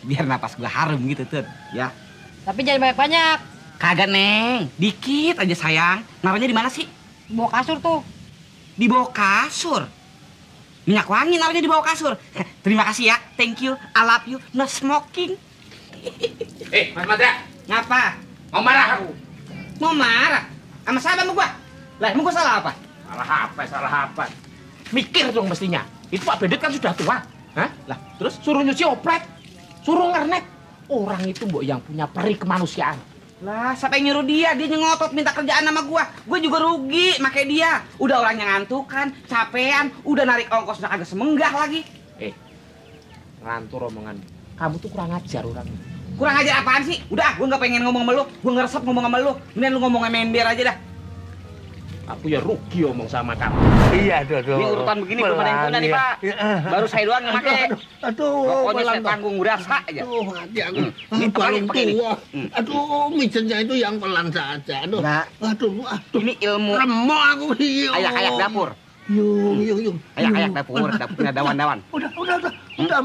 Biar napas gue harum gitu, Tun. Ya. Tapi jangan banyak-banyak. Kagak, Neng. Dikit aja, sayang. Naruhnya di mana sih? Di bawah kasur tuh. Di bawah kasur? Minyak wangi naruhnya di bawah kasur. Terima kasih ya. Thank you. I love you. No smoking. Mas Mandra. Ngapa? Mau marah aku? Mau marah? Sama siapa sama gua? Lah, emang gua salah apa? Salah apa? Mikir dong mestinya. Itu Pak Bendet kan sudah tua. Hah? Lah, terus suruh nyuci oplet. Suruh ngernek. Orang itu mbok yang punya peri kemanusiaan. Lah, siapa yang nyuruh dia? Dia ngotot minta kerjaan sama gua. Gua juga rugi make dia. Udah orangnya ngantukan, capean, udah narik ongkos udah kagak semenggah lagi. Ngantur omongan. Kamu tuh kurang ajar orangnya. Kurang ajar apaan sih? Udah, gua nggak pengen ngomong sama lu. Gua ngeresep ngomong sama lu. Mending lu ngomong sama ember aja dah. Aku ya rugi omong sama kamu. Iya, aduh. Ini urutan begini belum ada yang punya nih, Pak. Baru saya doang yang pakai. Pokoknya saya tanggung berasa aja. Aduh, hati aku. Ini paling tua. Aduh, mijennya itu yang pelan saja. Aduh. Nah, aduh. Ini ilmu. Remuk aku. Ayak-ayak dapur. Yung. Ayak-ayak dapur, dapurnya dawan-dawan. Udah,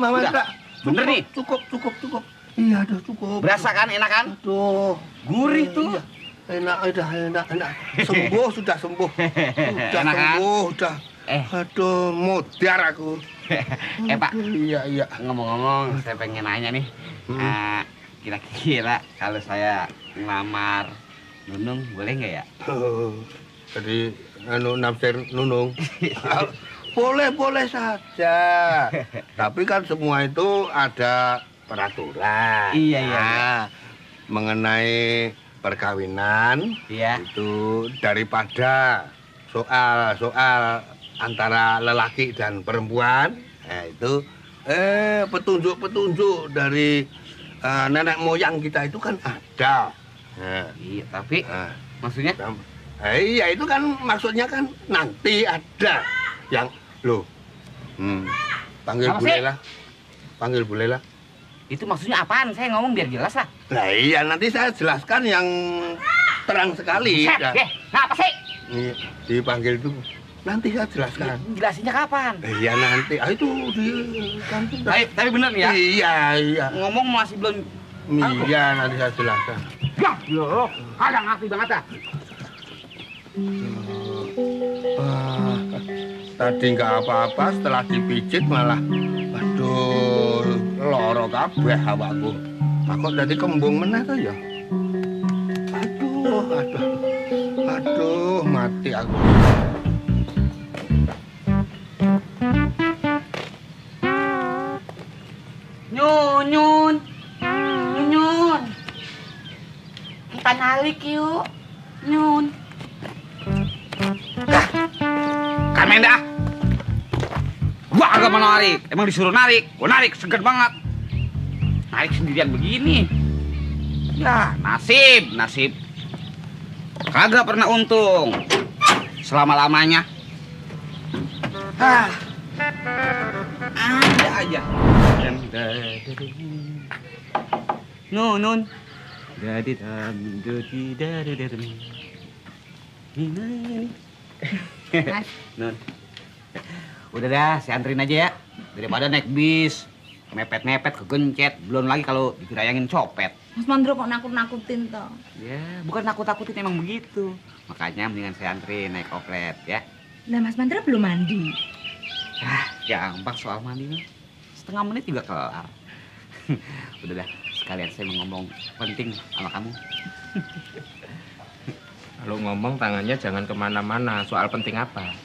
Mama. Bener nih? Cukup. Iya, aduh, cukup. Berasa kan, enak kan? Aduh. Gurih tuh. Enak. Sembuh, sudah sembuh. Enak kan? Udah. Aduh, modar aku. Pak. Iya. Ngomong-ngomong, saya pengen nanya nih. Kira-kira kalau saya ngelamar Nunung, boleh nggak ya? Jadi, nampir Nunung. Boleh saja. Tapi kan semua itu ada peraturan. Iya. Mengenai perkawinan, itu daripada soal antara lelaki dan perempuan, itu petunjuk dari nenek moyang kita itu kan ada. Iya, tapi maksudnya? Iya, itu kan maksudnya kan nanti ada yang panggil Bu Lela. Itu maksudnya apaan? Saya ngomong biar jelas lah. Nah iya, nanti saya jelaskan yang terang sekali. Apa sih? Dipanggil itu. Nanti saya jelaskan. Jelasinnya kapan? Iya nanti. Itu di kantin. Tapi bener nih ya? Iya. Ngomong masih belum. Iya, nanti saya jelaskan. Ya, kadang ngerti banget ah. Tadi nggak apa-apa, setelah dipijit malah, aduh, loro kabeh awakku. Aku tadi kembung meneh tuh ya. Aduh, mati aku. Nyun. Kita nalik yuk. Nyun. Kamenda. Gua agak mau narik. Emang disuruh narik. Gua narik seger banget. Narik sendirian begini. Ya, nasib. Kagak pernah untung. Selama-lamanya. Ada aja. Nun. Nun. Udah dah, saya anterin aja ya. Daripada naik bis, mepet-mepet, kegencet. Belum lagi kalau dikerayangin copet. Mas Mandro kok nakut-nakutin toh? Ya, bukan nakut-nakutin, emang begitu. Makanya mendingan saya anterin naik oplet ya. Lah Mas Mandro belum mandi. Gampang soal mandi mah. Setengah menit juga kelar. Udah dah, sekalian saya mau ngomong penting sama kamu. Kalau ngomong tangannya jangan kemana-mana. Soal penting apa?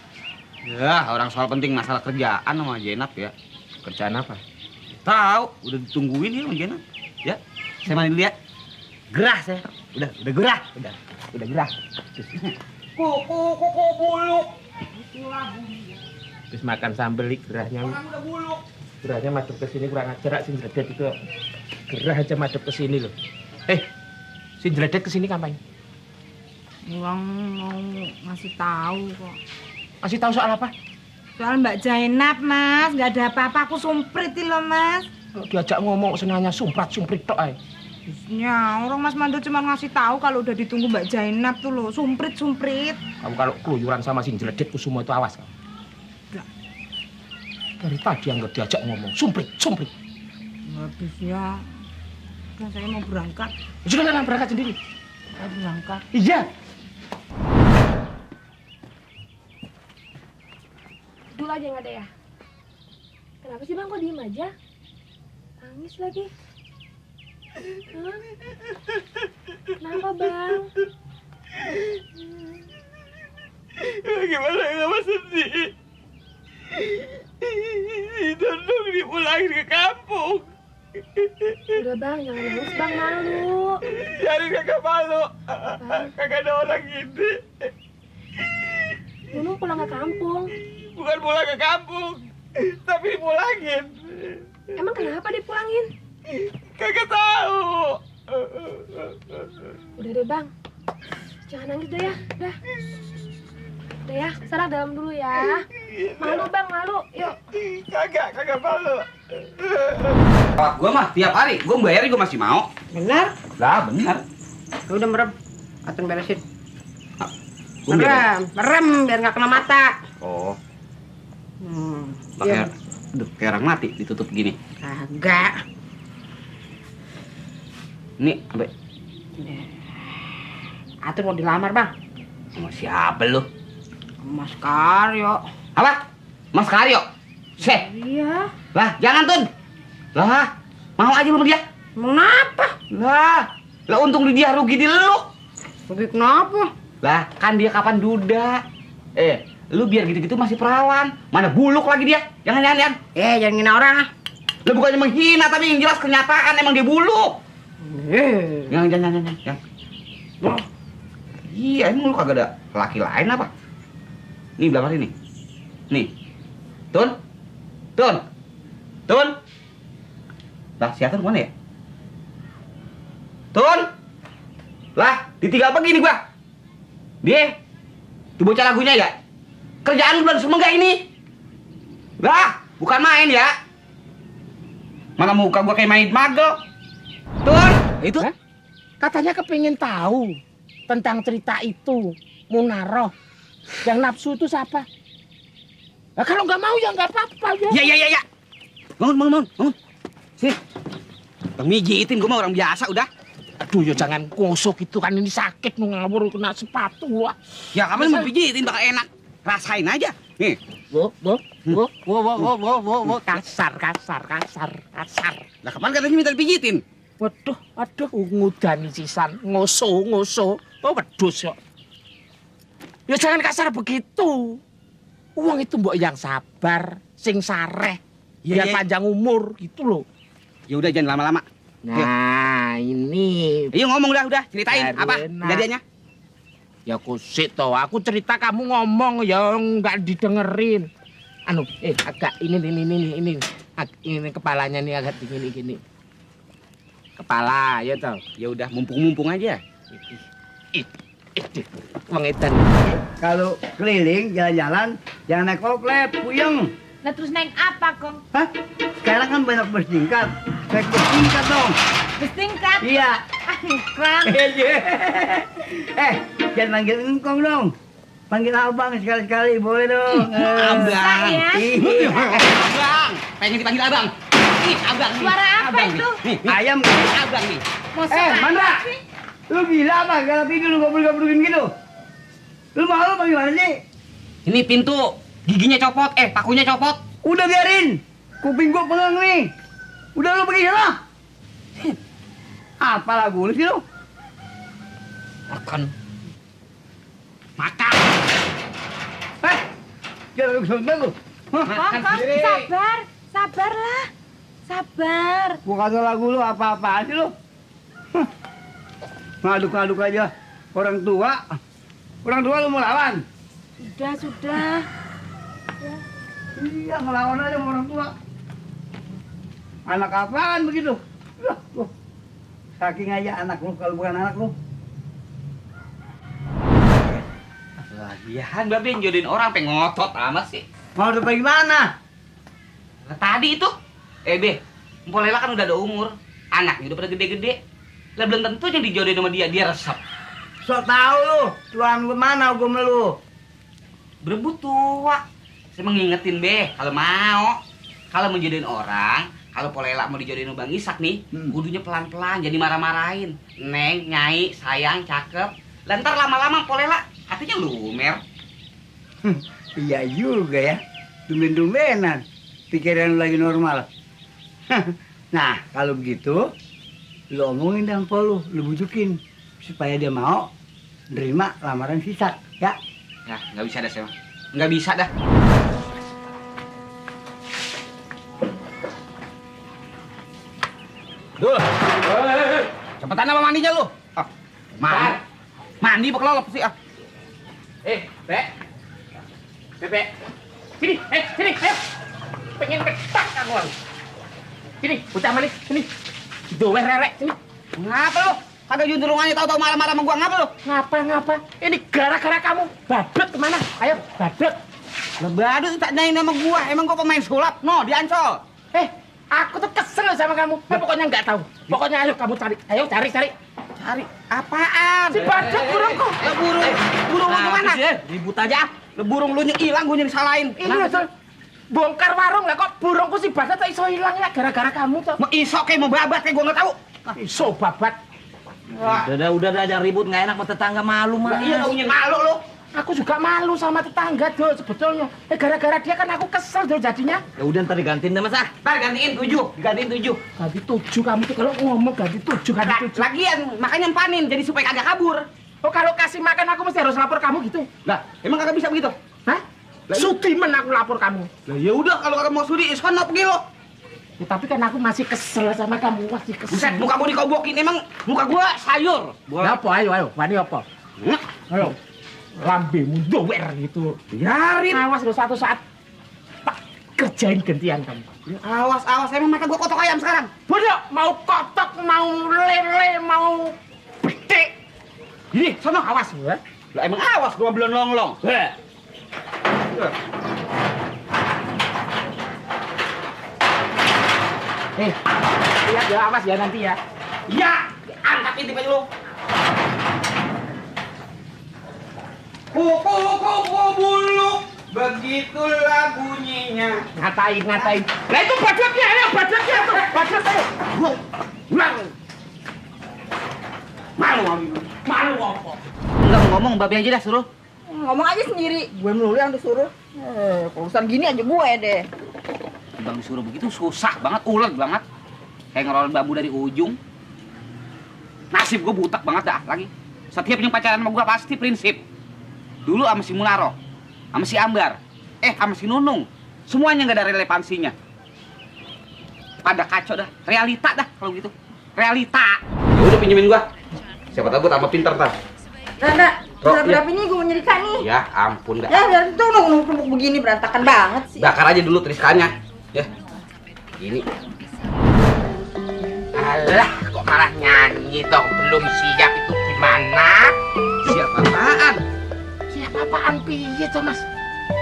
Ya, orang soal penting masalah kerjaan sama Jenap ya. Kerjaan apa? Tahu, udah ditungguin ya sama Jenap. Ya. Saya mandi dulu ya. Gerah saya. Udah gerah. Udah gerah. Kuku buluk. Terus makan sambel gerahnya. Gerahnya madep ke sini kurang ajar sing jledet itu. Gerah aja madep ke sini loh. Sing jledet ke sini kapan? Uang mau ngasih tahu kok. Kasih tahu soal apa? Soal Mbak Zainab, Mas. Nggak ada apa-apa, aku sumprit loh, Mas. Diajak ngomong senanya sumprit tok ae. Ya, orang Mas Mando cuma ngasih tahu kalau udah ditunggu Mbak Zainab tuh loh, sumprit. Kamu kalau keluyuran sama sing jledet ku semua itu awas kamu. Dari tadi anggap diajak ngomong, sumprit. Habis ya. Kan saya mau berangkat. Sudah berangkat sendiri. Saya berangkat. Iya. Dulu aja nggak ada ya? Kenapa sih bang kok diem aja? Nangis lagi. Hah? Kenapa bang? Gimana kamu sedih? Duduk dipulangin ke kampung. Udah bang, jangan nangis bang, malu. Jadi kagak malu. Kagak ada orang gini. Nunung pulang ke kampung. Bukan pulang ke kampung, tapi dipulangin. Emang kenapa dipulangin? Kagak tahu. Udah deh bang, jangan nangis deh ya. Udah ya, Sarah dalam dulu ya. Malu bang, malu. Yuk. Kagak malu. Kalau gua mah tiap hari, gua bayarin gua masih mau. Benar? Lah benar. Udah merem. Atun beresin. Gua biarin. Merem biar nggak kena mata. Oh. Pakai, kayak orang mati ditutup gini. Kagak. Ini apa? Atun mau dilamar bang. Sama siapa lu? Mas Karyo. Apa? Mas Karyo? Iya. Lah, jangan Tun. Lah, mau aja lu sama dia. Kenapa? Lah untung di dia rugi di lu. Rugi kenapa? Lah, kan dia kapan duda. Lu biar gitu-gitu masih perawan. Mana buluk lagi dia. Jangan. Jangan ngina orang ah. Lu bukannya menghina, tapi yang jelas kenyataan emang dia buluk. Jangan. Iya, emang lu kagak ada laki lain apa? Nih, belakang sini. Nih. Tun. Lah, si Atun mana ya? Tun. Lah, ditinggal begini gua. Dia. Tuh bocah lagunya ya? Kerjaan lu belum semua enggak ini? Lah, bukan main ya. Mana muka gua kayak main magel. Tun, itu Katanya kepingin tahu tentang cerita itu. Munaroh. Yang nafsu itu siapa? Nah, kalau nggak mau ya nggak apa-apa ya. Ya. Bangun. Sini. Bang mijitin, gua mah orang biasa udah. Aduh, ya jangan gosok itu kan ini sakit nu ngawur kena sepatu wah. Ya kamu mau pijitin bakal enak. Rasain aja. Nih. Wo. Kasar. Lah kapan katanya minta dipijitin? Waduh, ngudani sisan, ngoso. Oh, wedhus kok. Ya jangan kasar begitu. Uang itu mbok yang sabar, sing sareh, biar panjang umur gitu loh. Ya udah jangan lama-lama. Nah, ini. Ayo ngomong udah, ceritain apa kejadiannya? Ya kusik toh, aku cerita kamu ngomong ya nggak didengerin. Agak ini kepalanya nih agak gini. Kepala, ya toh. Ya udah mumpung aja. Wong edan. Kalau keliling jalan-jalan jangan naik oplet, puyeng. Nah terus naik apa, Kong? Hah? Sekarang kan banyak bertingkat. Naik bertingkat dong. Bertingkat? Iya. Kang. Jangan panggil engkong dong. Panggil abang sekali-sekali, boleh dong. Abang. Iya. Abang. Pengen dipanggil abang. Nih, abang. Suara apa abang, itu? Nih. Ayam. Abang nih. Mandra. Lu gila apa? Kalau tidur lu gabung-gabungin gitu. Lu mau apa gimana sih? Ini pintu giginya copot, pakunya copot. Udah biarin. Kuping gua pengang nih. Udah lu pergi sana. Apa lagu lu sih lu? Makan. Jangan lu sampai lu. Kong, sabarlah. Sabar. Gua kata lagu lu apa-apaan sih lu? Ngaduk-ngaduk aja orang tua. Orang tua lu mau lawan? Sudah. Iya, ngelawan aja sama orang tua. Anak apaan begitu? Loh. Saking aja anak lu kalau bukan anak lu. Lagian Babe jodohin orang pengen ngotot amat sih. Ngotot bagaimana? Nah, tadi itu. Be, Mpok Lela kan udah ada umur. Anaknya udah pada gede-gede. Lah belum tentu yang dijodohin sama dia resep. Sok tahu lu, tuan lu mana gua sama lu? Berebut tua. Saya mengingetin Be, kalau mau. Kalau menjodohin orang, kalau Polela mau dijodohin sama Bang Isak nih, kudunya pelan-pelan, jadi marah-marahin. Neng, Nyai, sayang, cakep. Lantar lama-lama Polela hatinya lumer. Iya juga ya, tumben-tumbenan. Pikiran lu lagi normal. Nah, kalau begitu, lu omongin dengan Pol lu bujukin. Supaya dia mau nerima lamaran si Isak, ya? Ya, nggak bisa dah, Sema. Nggak bisa dah. Duh, cepetan apa mandinya lu? Ah, mandi bekelolop sih ah. Be. Sini, ayo. Pengen ketak kamu. Sini, bocah manis, sini. Dower rerek, sini. Ngapa lu? Kagak junturungannya tahu-tahu marah-marah sama gua, ngapa lu? Ngapa? Ini gara-gara kamu. Badut kemana? Ayo, badut. Lah badut tak nyain sama gua, emang gua pemain sulap? No, di Ancol. Aku tuh kesel sama kamu. Pokoknya nggak tahu. Pokoknya ayo kamu cari. Ayo cari. Cari apaan? Si badut burungku. Lah burung lu kemana? Ribut aja. Lah burung lu hilang, gua disalahin. Ini betul. Bongkar warung lah kok burungku si badut tak iso hilang ya gara-gara kamu tuh. Mau iso kayak mau babat kayak gua nggak tahu. Iso babat. Udah jangan ribut, nggak enak sama tetangga, malu mah. Iya, punya malu lu. Aku juga malu sama tetangga tuh sebetulnya. Gara-gara dia kan aku kesel tuh jadinya. Ya udah ntar digantiin deh Mas ah. Ntar gantiin 7. Ganti 7 kamu tuh kalau ngomong ganti 7. Lagian makanya empanin jadi supaya kagak kabur. Oh kalau kasih makan aku mesti harus lapor kamu gitu. Lah, emang kagak bisa begitu? Hah? Sudiman aku lapor kamu. Lah ya udah kalau kagak mau sudi, sono pergi lo. Ya, tapi kan aku masih kesel sama kamu, masih kesel. Buset, muka gua dikobokin, emang muka gua sayur. Apa? Ayo, wani apa? Ayo, lambemu dower gitu. Biarin. Awas lo suatu saat tak kerjain gantian kamu. Ya, awas, emang mata gua kotok ayam sekarang. Bodoh, mau kotok, mau lele, mau betik. Ini, sono awas ya. Lah emang awas gua belum longlong. Lihat ya, awas ya nanti ya. Ya, angkat intip aja lu. Kuku bulu, begitulah bunyinya. Ngatain. Lah itu badutnya, ayo badutnya tuh, badut ayo. Malu apa? Enggak ngomong, Babe aja dah suruh. Ngomong aja sendiri, gue melulu yang disuruh. Urusan gini aja gue deh. Bang disuruh begitu susah banget, ulet banget. Kayak ngerol bambu dari ujung. Nasib gue butak banget dah lagi. Setiap yang pacaran sama gue pasti prinsip. Dulu sama si Munaro, sama si Ambar, sama si Nunung. Semuanya nggak ada relevansinya. Pada kacau dah, realita dah kalau gitu. Realita. Ya udah pinjemin gua. Siapa tahu gua tambah pinter tar. Nanda, berapa ini gue mau nyerika nih. Ya ampun dah. Ya, dan itu numpuk begini berantakan banget sih. Bakar aja dulu triskannya. Ya. Ini. Alah, kok malah nyanyi dong? Belum siap itu gimana? Siap apaan? Siap apaan piye tuh Mas?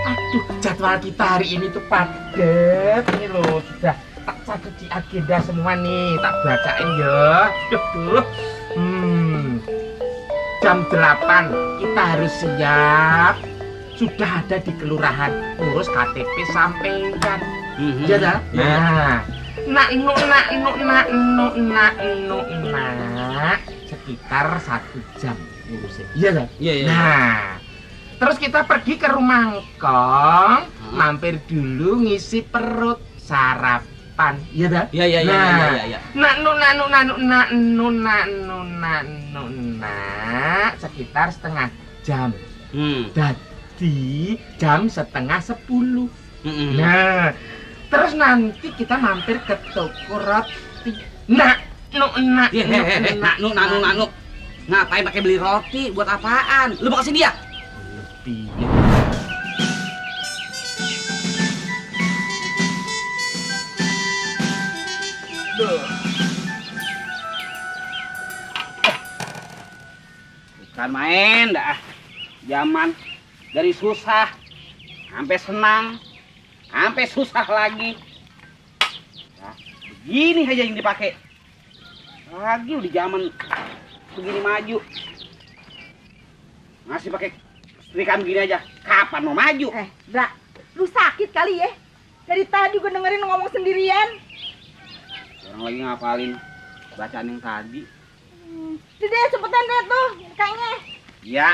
Aduh, jadwal kita hari ini tuh padat. Ini loh, sudah tak catat di agenda semua nih. Tak bacain ya. Duh. Jam 8 kita harus siap. Sudah ada di kelurahan, urus KTP sampaikan. Ya dah. Nah, sekitar 1 jam urusnya. Iya dah. Iya. Nah, terus kita pergi ke rumah Ngkong, mampir dulu ngisi perut, sarapan. Iya dah. Iya. Sekitar setengah jam. Jadi jam setengah 10. Nah, terus nanti kita mampir ke toko roti. Nah, Nanu. Ngapain pakai beli roti? Buat apaan? Lu mau kasih dia? Bukan main dah. Zaman dari susah sampai senang, sampai susah lagi. Nah, begini aja yang dipakai. Lagi udah zaman begini maju. Masih pakai setrikaan begini aja. Kapan mau maju? Dra, lu sakit kali ya? Dari tadi gue dengerin lu ngomong sendirian. Orang lagi ngapalin bacaan yang tadi. Dede, cepetan deh tuh, kayaknya. Ya.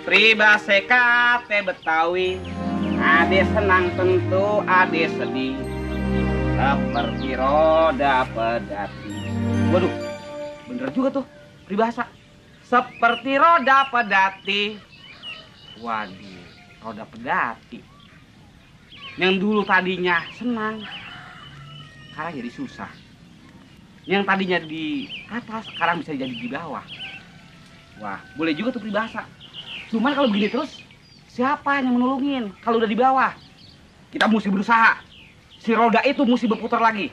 Pribase kate Betawi, ade senang tentu ade sedih, seperti roda pedati. Waduh, bener juga tuh pribahasa. Seperti roda pedati. Waduh, roda pedati. Yang dulu tadinya senang, sekarang jadi susah. Yang tadinya di atas, sekarang bisa jadi di bawah. Wah, boleh juga tuh peribahasa. Cuman kalau begini terus, siapa yang menolongin kalau udah di bawah? Kita mesti berusaha. Si roda itu mesti berputar lagi.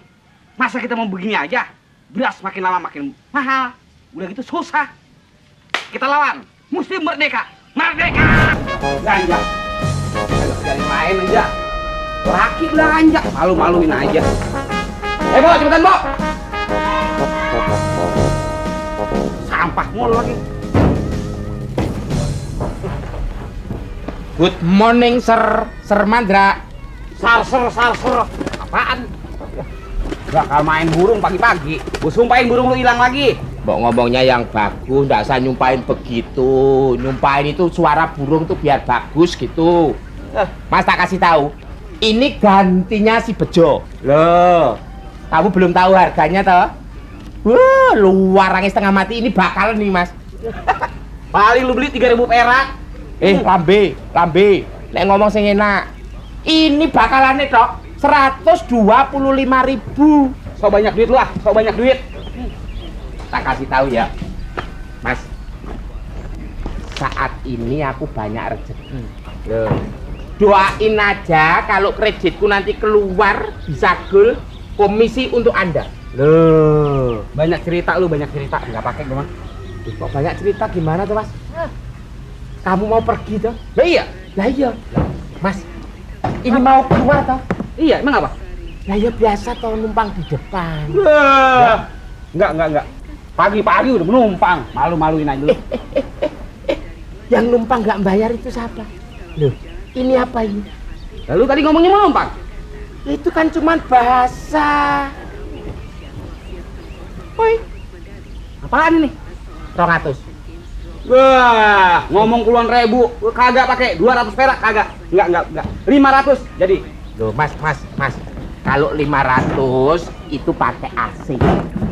Masa kita mau begini aja? Beras makin lama makin mahal. Udah gitu susah. Kita lawan. Mesti merdeka. Merdeka! Belanja. Dari main aja. Laki belanja. Malu-maluin aja. Bo, cepetan, Bo! Sampah mulu lagi. Good morning, Sir Mandra. Sarser. Apaan? Bakal main burung pagi-pagi. Gue sumpahin burung lu hilang lagi. Mbok ngomongnya yang bagus, nggak usah nyumpahin begitu. Nyumpahin itu suara burung tuh biar bagus gitu. Mas tak kasih tahu. Ini gantinya si Bejo. Loh, kamu belum tahu harganya toh? Wah, luar angin setengah mati ini bakal nih, Mas. Paling lu beli 3.000 perak. Lambe. Nek ngomong sing enak. Ini bakalannya tok 125.000. So banyak duit lu ah, so banyak duit. Tak kasih tahu ya, Mas. Saat ini aku banyak rezeki. Doain aja kalau kreditku nanti keluar bisa gol komisi untuk Anda. Loh, banyak cerita lu, banyak cerita. Enggak pakai gua mah. Kok banyak cerita gimana tuh, Mas? Kamu mau pergi tuh? Lah iya. Mas, ini mau keluar toh? Iya, emang apa? Lah ya biasa toh numpang di depan. Enggak. Pagi-pagi udah menumpang, malu-maluin aja lu. Yang numpang nggak bayar itu siapa? Loh, ini apa ini? Lalu tadi ngomongnya menumpang. Itu kan cuman bahasa. Woi. Apaan ini? 200. Wah, ngomong puluhan ribu, kagak pakai 200 perak kagak. Enggak. 500 jadi. Loh, Mas. Kalau 500 itu pakai AC.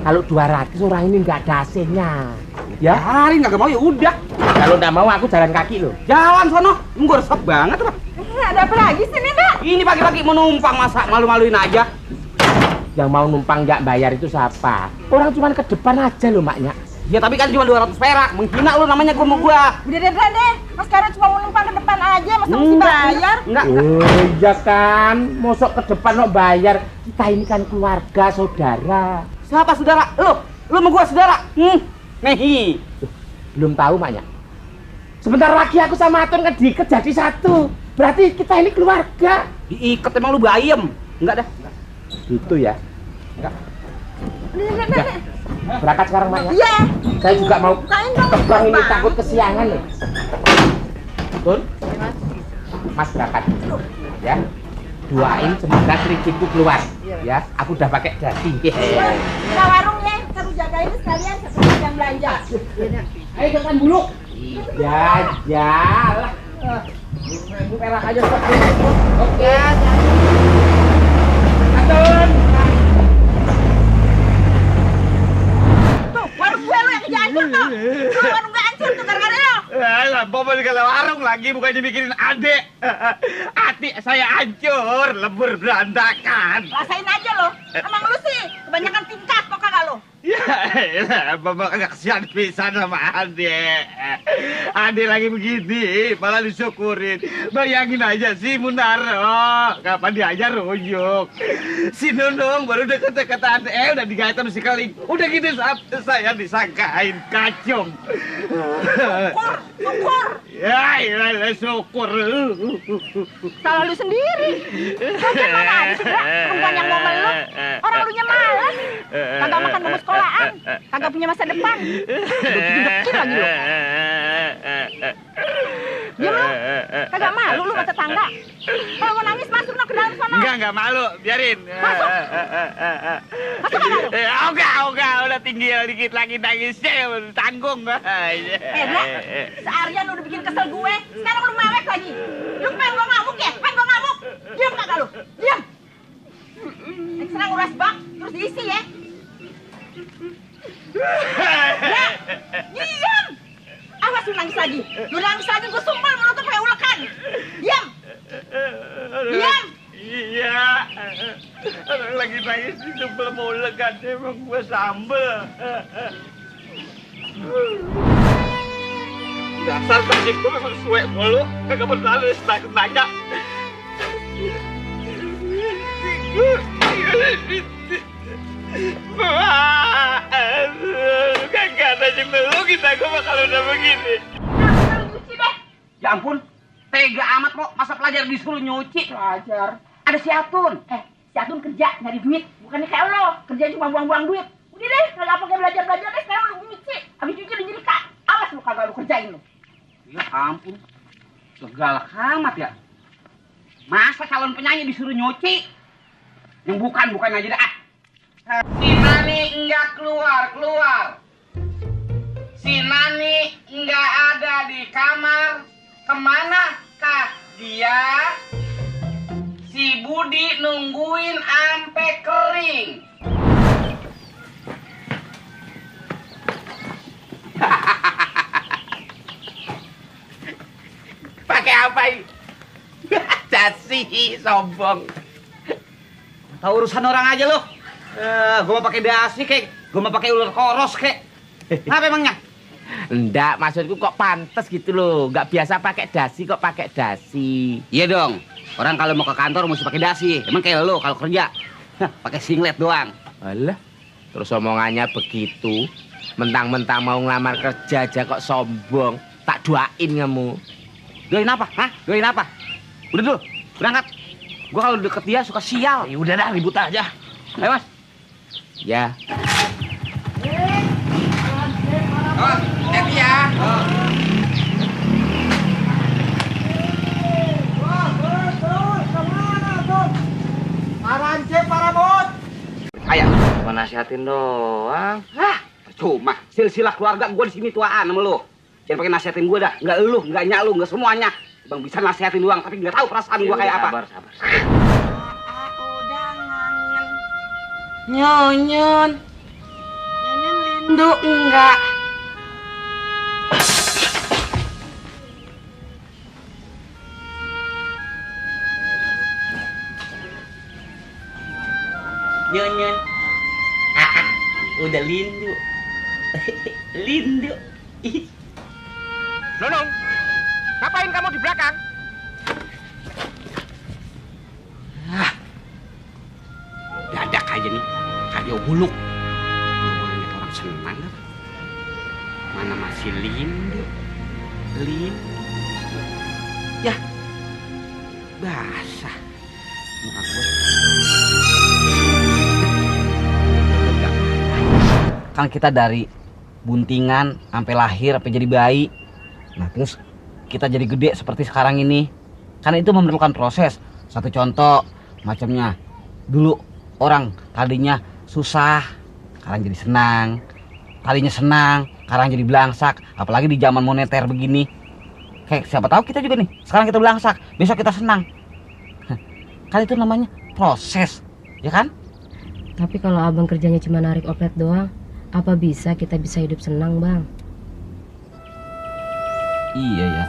Kalau 200 orang ini nggak ada AC-nya. Ya, hari nggak mau ya udah. Kalau nggak mau aku jalan kaki loh. Jalan sono, gue resep banget loh. Ada apa lagi sih nih, Nak? Ini pagi-pagi mau numpang masa malu-maluin aja. Yang mau numpang nggak bayar itu siapa? Orang cuma ke depan aja loh, Maknya. Ya tapi kan cuma 200 perak, menghina lu namanya gua mau gua. Udah deh. Mas Karen cuma mau numpang ke depan aja, masa mesti bayar? Enggak. Oh iya kan, mosok ke depan no bayar. Kita ini kan keluarga, saudara. Siapa saudara? Lu sama gua saudara? Nih. Belum tahu, Maknya. Sebentar lagi aku sama Atun kan diikat jadi satu. Berarti kita ini keluarga. Diikat emang lu bayem? Enggak dah. Itu ya. Enggak. Udah. Berangkat sekarang, Maknya. Iya. Saya juga mau terbang ini takut kesiangan loh. Tun, Mas berangkat ya. Doain semoga kreditku keluar ya. Aku udah pakai dasi. Nah, warungnya kamu jagain sekalian seperti yang belanja. Ayo cepetan bulu. Iya, lah. 1.000 perak aja stop. Oke. Atun. Tuh, warung gue lu yang kejancur tuh. Warung gue hancur tuh gara-gara lo. Bapak di warung lagi bukannya mikirin adek. Hati saya hancur, lebur berantakan. Rasain aja lo. Emang lu sih kebanyakan tingkat kok kagak lo. Ya, Bapak kagak kesian pisan sama adek. Adek lagi begini, malah disyukurin. Bayangin aja sih Munaro, kapan diajar rujuk. Si Nunung baru deket-deket adek, udah digaitan si Keling. Udah gitu saya disangkain kacung. Syukur. Ya, syukur. Salah lu sendiri. Kan mana ada sih, Bra? Perempuan yang mau meluk. Orang lunya malas. Kagak makan bubur sekolahan. Kagak punya masa depan. Duduk-dudukin lagi lu. Diam lu. Kagak malu lu sama tetangga. Kalau mau nangis masuk ke dalam sana. Enggak malu. Biarin. Masuk. Masuk kagak lu? Enggak. Udah tinggi dikit lagi nangisnya. Tanggung. Bra, seharian lu udah bikin kesel gue. Sekarang lu mewek lagi. Lu pengen gue ngamuk ya? Pengen gue ngamuk? Diam kagak lu? Diam. Sekarang uras bak, terus diisi ya. Ya, diam. Awas lu nangis lagi. Lu nangis lagi gue sumpah mulut tuh kayak ulekan. Diam. Diam. Iya. Orang lagi nangis itu belum mau ulekan. Emang gue sambel. Dasar tadi gue memang suwe mulu. Kagak pernah lu nanya. Kagak ada yang dulu kita gue bakal udah begini. Ya ampun, tega amat kok. Masa pelajar disuruh nyuci? Pelajar. Ada si Atun. Si Atun kerja nyari duit. Bukannya kayak lo. Kerja cuma buang-buang duit. Udah deh, kagak pakai belajar-belajar deh. Sekarang lu nyuci. Habis nyuci lu jadi kak. Awas lu kagak lu kerjain lu. Ya ampun, segala amat ya. Masa calon penyanyi disuruh nyuci? Yang bukan aja dah. Si Nani enggak keluar. Si Nani enggak ada di kamar. Kemanakah dia? Si Budi nungguin ampe kering. Pakai apa ini? Dasi sombong. Tahu urusan orang aja lo. Gue mau pakai dasi kek, gue mau pakai ular koros kek. Apa emangnya? Enggak, maksudku kok pantes gitu loh. Nggak biasa pakai dasi kok pakai dasi. Iya dong. Orang kalau mau ke kantor mesti pakai dasi. Emang kayak lo kalau kerja pakai singlet doang. Alah, terus omongannya begitu. Mentang-mentang mau ngelamar kerja aja kok sombong. Tak doain kamu. Doain apa? Hah? Doain apa? Udah dulu, berangkat. Gua kalau deket dia suka sial. Ya udah dah, ribut aja. Ayo mas. Ya. Oh, hati ya. Arance Parabot. Ayah, cuma nasihatin doang. Hah, percuma. Silsilah keluarga gua di sini tuaan sama lu. Jangan pakai nasihatin gua dah. Enggak lu, enggak nyak lu, enggak semuanya. Bang bisa nasihatin doang, tapi nggak tahu perasaan gua kayak apa. Sabar. Udah ngangen. Nyonyon lindu enggak? Nyonyon. Udah lindu. Lindu. Nunung, ngapain kamu di belakang? Dadak aja nih, kardio buluk. Ngomongin orang senang. Mana masih lindu. Ya, basah. Muka gue. Kan kita dari buntingan sampai lahir, sampai jadi bayi. Nah, terus kita jadi gede seperti sekarang ini. Karena itu memerlukan proses. Satu contoh macamnya. Dulu orang tadinya susah, sekarang jadi senang. Tadinya senang, sekarang jadi belangsak. Apalagi di zaman moneter begini. Kayak siapa tahu kita juga nih, sekarang kita belangsak, besok kita senang. Kan itu namanya proses, ya kan? Tapi kalau abang kerjanya cuma narik oplet doang, apa bisa kita bisa hidup senang, Bang? Iya ya.